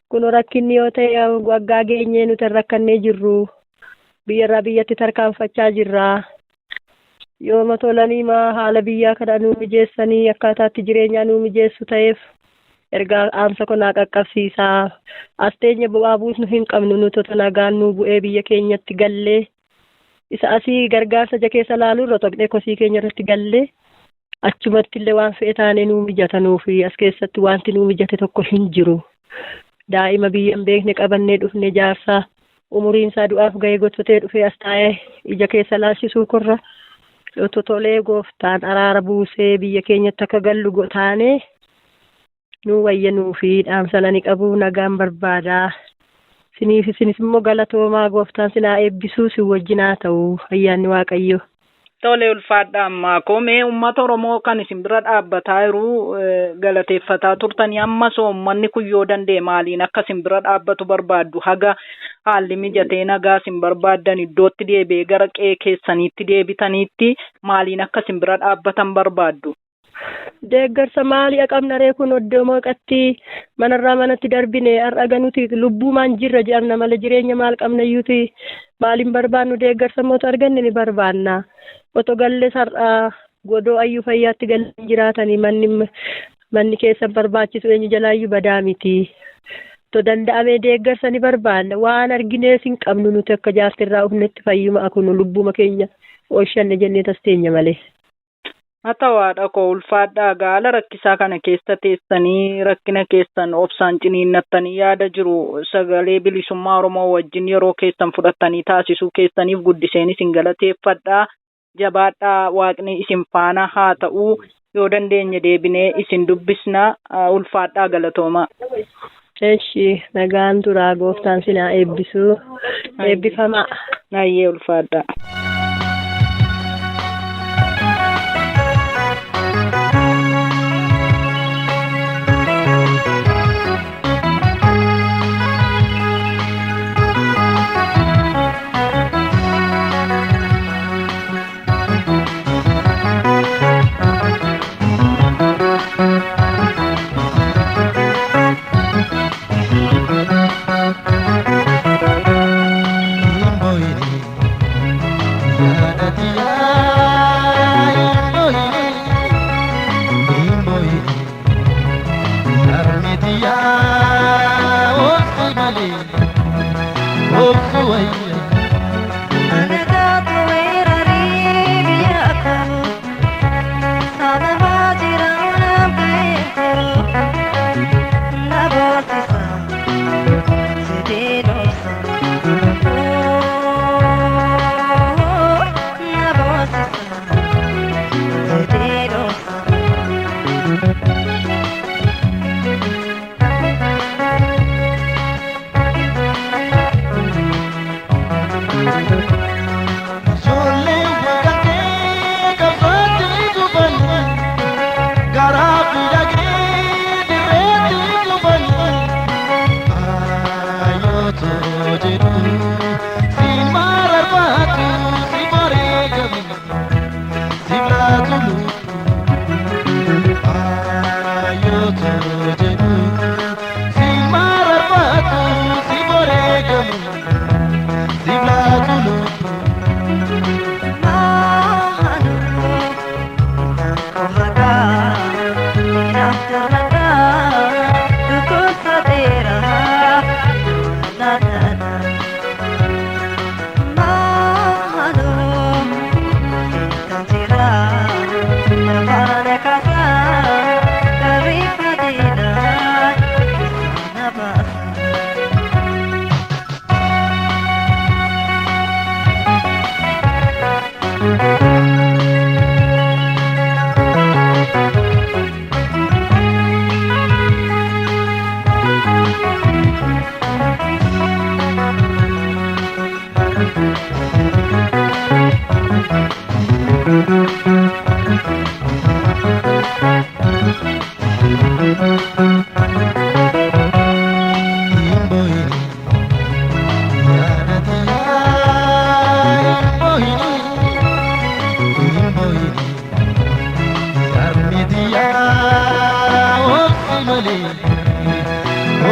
Kun rakkinni yoo ta'e waggaa geenyee nuti rakkannee jirru. Biyyarraa biyyatti tarkaanfachaa jirra. Yooma tolanii maa haala biyyaa kana nuu mijeessanii akkaataatti jireenyaa nuu mijeessu ta'eef ergaa dhaamsa kanaa qaqqabsiisaa. As teenya bu'aa buusnu hin qabnu nuti otoo nagaan nuu bu'ee biyya keenyatti gallee isa asii gargaarsa ija keessa laaluu irra toqnee kosii keenya irratti gallee achumatti illee waan fe'e taanee nuu mijata nuufi as keessatti wanti nuu mijate tokko hin jiru. Daa'ima biyya hin beekne qabannee dhufne jaarsaa umuriin isaa du'aaf ga'ee gottotee dhufee as taa'ee ija keessa laalchisuu korra otoo tolee gooftaan araara buusee biyya keenyatti akka gallu taanee nuu wayya nuufi dhaamsa nani qabu nagaan barbaadaa. Siniif isinis immoo galatoomaa gooftaan sinaa eebbisuu si wajjin haa ta'u ayyaanni Waaqayyo. Tole ulfaadha ammaa koo mee uummata Oromoo kan isin bira dhaabbataa jiru galateeffataa turtanii ammas uummanni kun yoo danda'e maaliin akka isin bira dhaabbatu barbaaddu haga haalli mijatee nagaa isin barbaaddan iddootti deebi'ee gara qe'ee keessaniitti deebitaniitti maaliin akka isin bira dhaabbatan barbaaddu. Deeggarsa maalii qabna ree kun iddoo meeqatti manarraa manatti darbine har'a ganuti lubbuumaan jirra jedhamna malee jireenya maal qabna iyyuuti maaliin barbaannu deeggarsa mootu arganne ni barbaanna. Otoo gallees har'a godoo ayyuu fayyaatti gallee jiraatanii manni keessa barbaachisu eenyu jalaayyuu badaa miti. Otoo danda'amee deeggarsa ni barbaanna waan arginees hin qabnu nuti akka jaartirraa ufnetti fayyuma kun lubbuma keenya oolchanne jennee tas teenya malee. Haa ta'u haadha koo ulfaadhaa gaala rakkisaa kana keessa teessanii rakkina keessan obsaan ciniinnattanii yaada jiru sagalee bilisummaa Oromoo wajjin yeroo keessan fudhattanii taasisuu keessaniif guddiseen isin galateeffadhaa. Jabaadhaa waaqni isin faana haa ta'u yoo dandeenye deebinee isin dubbisna ulfaadhaa galatoomaa. Eshi nagaan turaa gooftaan sinaa eebbisuu eebbifamaa. Ayyee ulfaadhaa.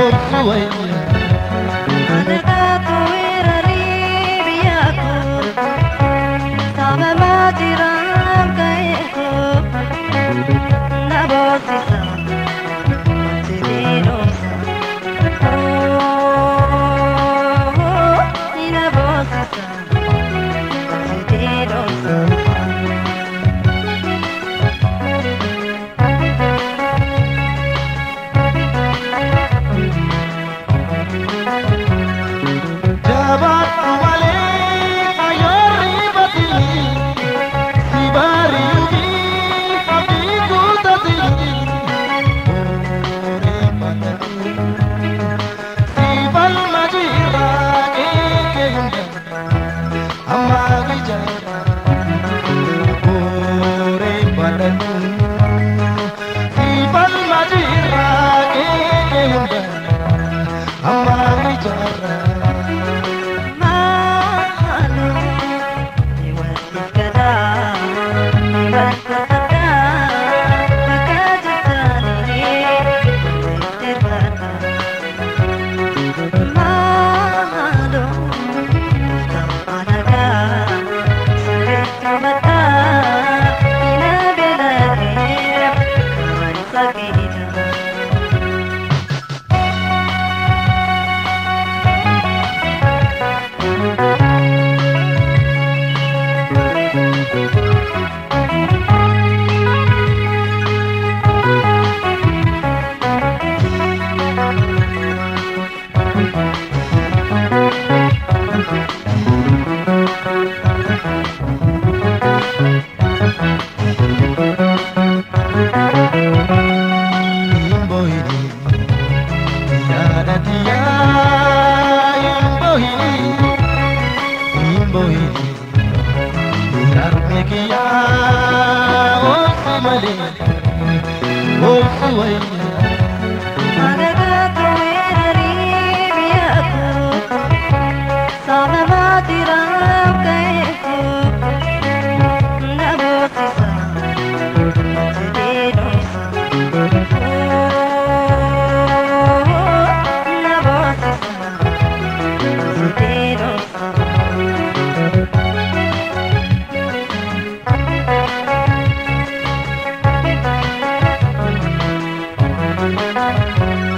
Obsu wayya. Jabaadhu malee ayyaarri batili si bari'uufi abdii kutatili booree badhaadhu si falma jirra keekee hunda amma ijaara booree badhaadhu si falma jirra keekee hunda amma ijaara.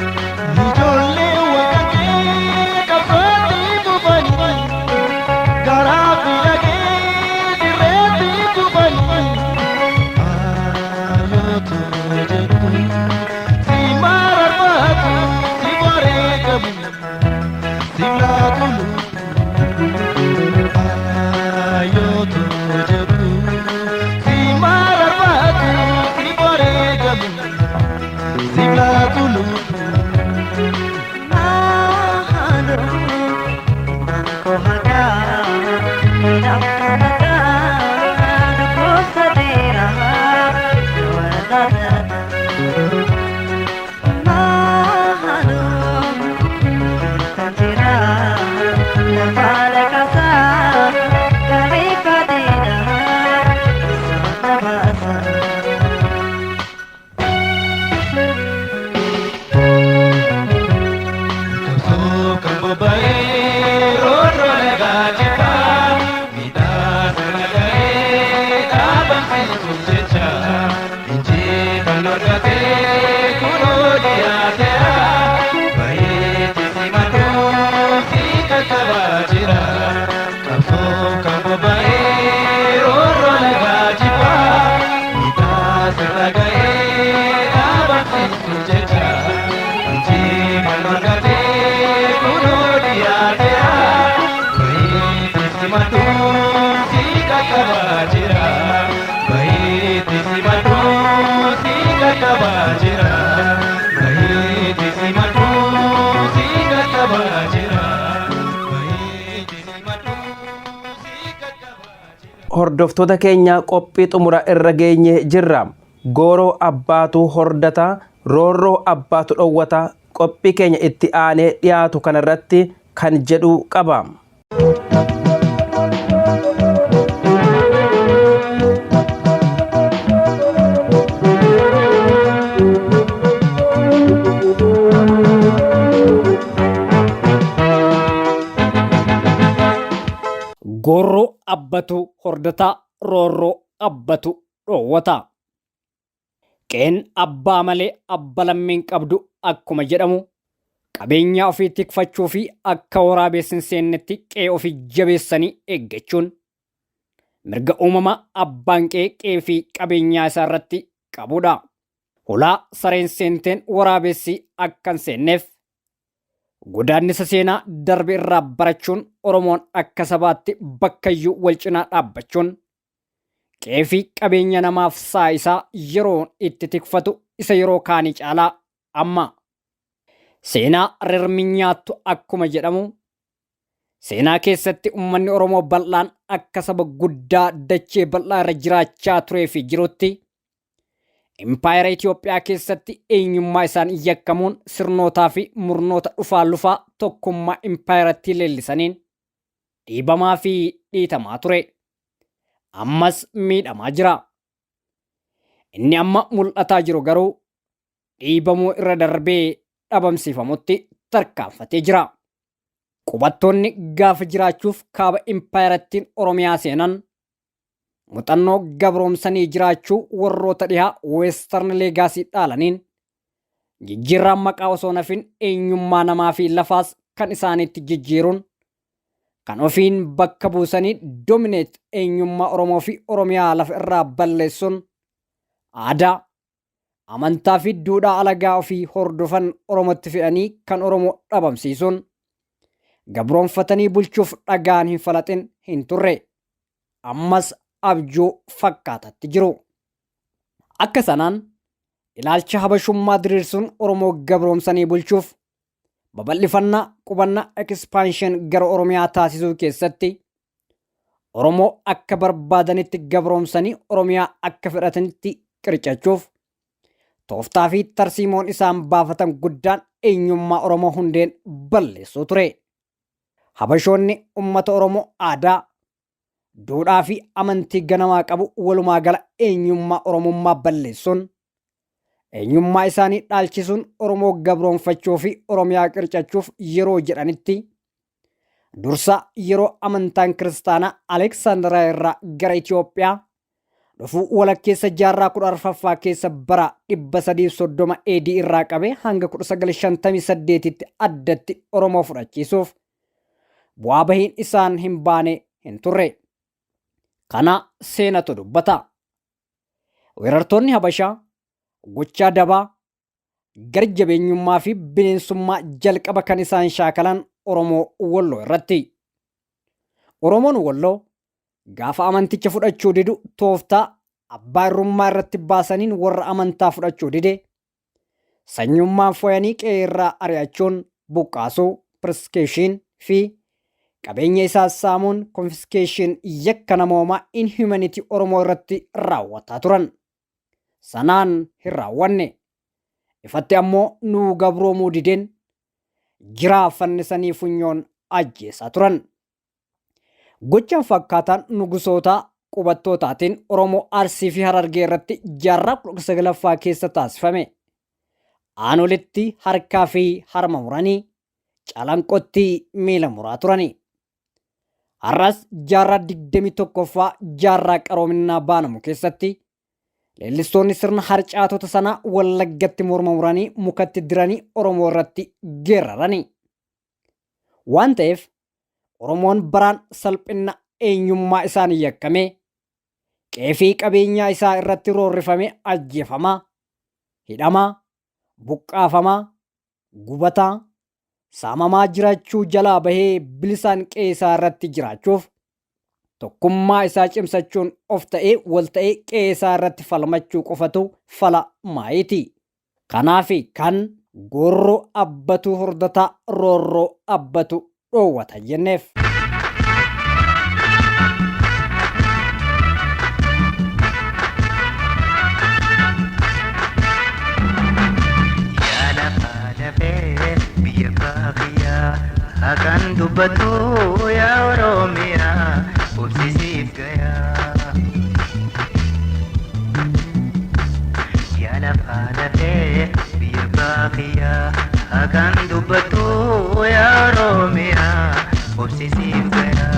Ijoollee wakakee qabsootti bufanii garaa filakee dirreetti kufanii ayootu jedhu si mararfaatu si wareegamu si laatu ayootu jedhu si mararfaatu si wareegamu si laatu lubu. Hordoftoota keenya qophii xumura irra geenye jirra. Gooroo abbaatu hordata, roorroo abbaatu dhowwata. Qophii keenya itti aanee dhiyaatu kanarratti kan jedhu qaba. abbatu hordataa, roorroo abbatu dhoowwata. Qe'een abbaa malee abba lammiin qabdu akkuma jedhamu qabeenyaa ofii tikfachuu fi akka waraabessi hin seennetti qe'ee ofii jabeessanii eeggachuun mirga uumamaa abbaan qe'ee qe'ee fi qabeenyaa isaa irratti qabudha. Hulaa sareen seenteen waraabessi akka hin seenneef godaannisa seenaa darbe irraa barachuun Oromoon akka sabaatti bakkayyuu wal cinaa dhaabbachuun qe'ee fi qabeenya namaaf saa isaa yeroon itti tikfatu isa yeroo kaanii caalaa amma. Seenaa rirmi nyaattu akkuma jedhamu seenaa keessatti uummanni Oromoo bal'aan akka saba guddaa dachee bal'aa irra jiraachaa turee fi jirutti impaayera Itoophiyaa keessatti eenyummaa isaan yakkamuun sirnootaa fi murnoota dhufaa lufaa tokkummaa impaayerattii leellisaniin dhiibamaa fi dhiitamaa ture. Ammas miidhamaa jira. Inni amma mul'ataa jiru garuu dhiibamuu irra darbee dhabamsiifamutti tarkaanfatee jira. Qubattoonni gaafa jiraachuuf kaaba impaayerattiin Oromiyaa seenan muuxannoo gabroomsanii jiraachuu warroota dhihaa Western Legacy dhaalaniin jijjiirraan maqaa osoo nafin eenyummaa namaa fi lafaas kan isaaniitti jijjiiruun kan ofiin bakka buusanii dominate eenyummaa Oromoo fi Oromiyaa lafa irraa balleessuun aadaa, amantaa fi duudhaa alagaa ofii hordofan Oromootti fe'anii kan Oromoo dhabamsiisuun gabroonfatanii bulchuuf dhagaan hin falaxin hin turre. Ammas abjuu fakkaatatti jiru. Akka sanaan ilaalcha habashummaa diriirsuun Oromoo gabroomsanii bulchuuf babal'ifannaa qubannaa expansion gara Oromiyaa taasisuu keessatti Oromoo akka barbaadanitti gabroomsanii Oromiyaa akka fedhatanitti qircachuuf tooftaa fi tarsiimoon isaan baafatan guddaan eenyummaa Oromoo hundeen balleessuu ture. Habashoonni uummata Oromoo aadaa, duudhaa fi amantii ganamaa qabu walumaa gala eenyummaa Oromummaa balleessuun eenyummaa isaanii dhaalchisuun Oromoo gabroonfachuu fi Oromiyaa qircachuuf yeroo jedhanitti dursa yeroo amantaan kiristaanaa Aleksaandaraa irraa gara Itoophiyaa dhufuu walakkeessa jaarraa 14ffaa keessa bara 330 AD irraa qabee hanga 1958tti addatti Oromoo fudhachiisuuf bu'aa bahiin isaan hin baane hin turre. Kana seenatu dubbata. Weerartoonni Habashaa gochaa dabaa garjabeenyummaa fi bineensummaa jalqaba kan isaan shaakalan Oromoo Walloo irratti. Oromoon Walloo gaafa amanticha fudhachuu didu tooftaa abbaa irrummaa irratti baasaniin warra amantaa fudhachuu dide sanyummaan foyanii qe'ee irraa ari'achuun buqqaasuu persecution fi qabeenya isaa saamuun confiscation yakka namoomaa inhumanity Oromoo irratti raawwataa turan. Sanaan hin raawwanne. Ifatti ammoo nuu gabroomuu dideen jiraa fannisanii funyoon ajjeesaa turan. Gochaan fakkaataan nugusoota qubattootaatiin Oromoo Arsii fi Harargee irratti jaarraa 19ffaa keessa taasifame. Aanolitti harkaa fi harma muranii Calanqotti miila muraa turani. Har'as jaarraa 21ffaa jaarraa qaroominnaa baanamu keessatti leellistoonni sirna harcaatota sanaa Wallaggatti morma muranii mukatti diranii Oromoo irratti geerarani. Waan ta'eef Oromoon baraan salphinna eenyummaa isaan yakkamee qe'ee fi qabeenyaa isaa irratti roorrifamee ajjeefamaa, hidhamaa, buqqaafamaa, gubataa, saamamaa jiraachuu jalaa bahee bilisaan qe'ee isaa irratti jiraachuuf tokkummaa isaa cimsachuun of ta'ee wal ta'ee qe'ee isaa irratti falmachuu qofatu fala maayiiti. Kanaafi kan goorroo abbatu hordataa roorroo abbatu dhoowwata jenneef. Yaa lafaa lafee biyya baaqiyyaa haqan dubbatu yaa Oromiyaa obsisiif gayaa. Yaa lafaa lafee biyya baaqiyyaa haqan dubbatu yaa Oromiyaa obsisiif gayaa.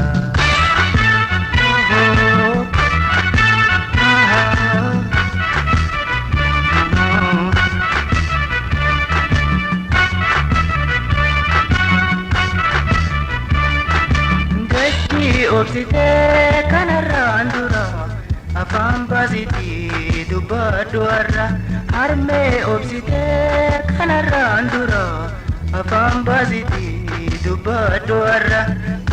Obsitee kanarraan dura afaan baasitii dubbadhu har'a. Harmee obsitee kanarraan dura afaan baasitii dubbadhu har'a.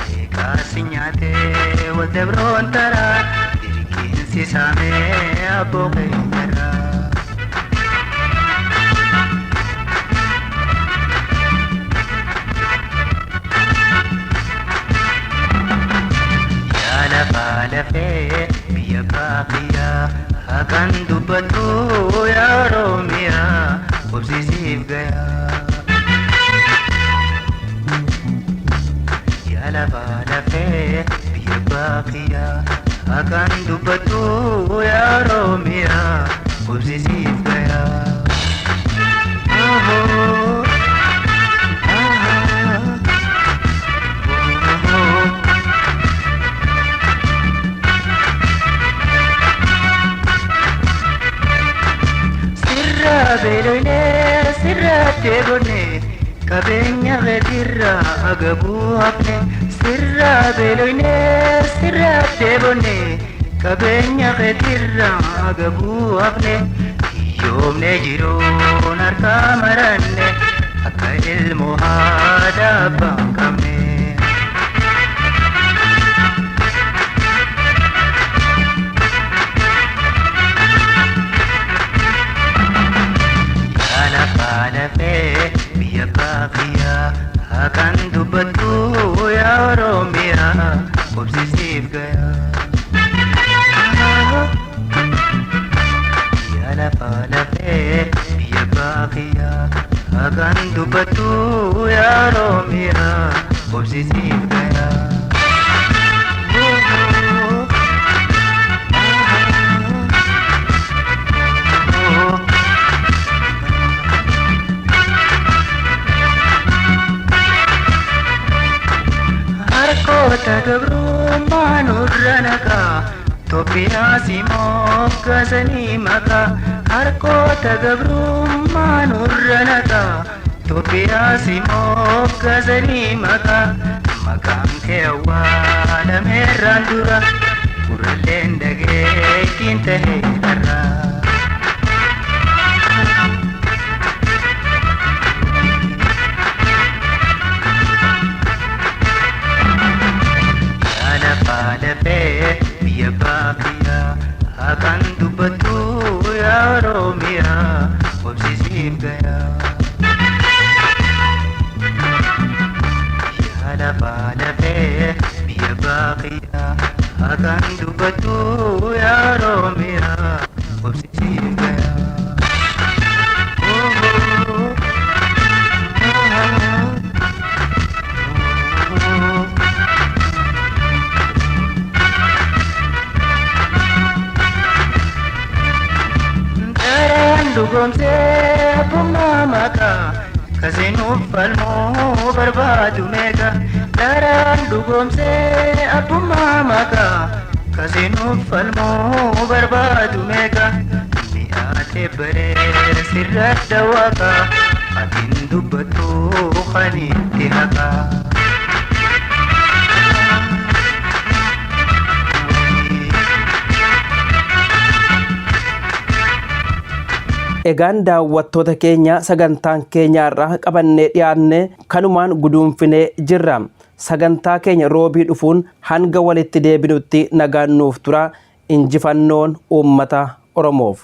Beekaasi nyaatee wal dabroon taraa dirqiinsi saamee abboo keenyarraa. Yaa lafaa lafee biyya baaqiyaa haqan dubbattu yaa Oromiyaa obsisiif gayaa. Yaa lafaa lafee biyya baaqiyaa haqan dubbattu yaa Oromiyaa obsisiif gayaa. Ahoo. Sirra beeloyne sirra deebonne qabeenya keetirra agabuu hafne. Sirra beeloyne sirra deebonne qabeenya keetirra agabuu hafne. Hiyyoomne jiruun harka maranne akka ilmoo haadha abbaa hin qabne. Yaa lafaa lafee biyya baaqiyaa haqan dubbattu yaa Oromiyaa obsisiif gayaa. Yaa lafaa lafee biyya baaqiyaa haqan dubbattu yaa Oromiyaa obsisiif gayaa. Harkoota gabrummaa nurra naqaa Toophiyaa si moggaasanii maqaa. Harkoota gabrummaa nurra naqaa Toophiyaa si moggaasanii maqaa. Maqaan kee awwaalameerraan dura gurralleen dhageettiin tahee dharraa. Yaa lafaa lafee biyya baaqiyaa haqan dubbattu yaa Oromiyaa obsisiif gayaa. Yaa lafaa lafee biyya baaqiyaa haqan dubbattu yaa Oromiyaa obsisiif gayaa. Daraan dhugoomsee abbummaa maqaa kasinuuf falmuu barbaadu meeqa. Daraan dhugoomsee abbummaa maqaa kasinuuf falmuu barbaadu meeqa. Mi'aatee baree sirra dawaaqa atiin dubbattu kanitti haqaa. Egaan daawwattoota keenya sagantaan keenya irraa qabannee dhiyaanne kanumaan guduunfinee jirra. Sagantaa keenya roobii dhufuun hanga walitti deebinutti nagaan nuuf tura. Injifannoon uummata Oromoof.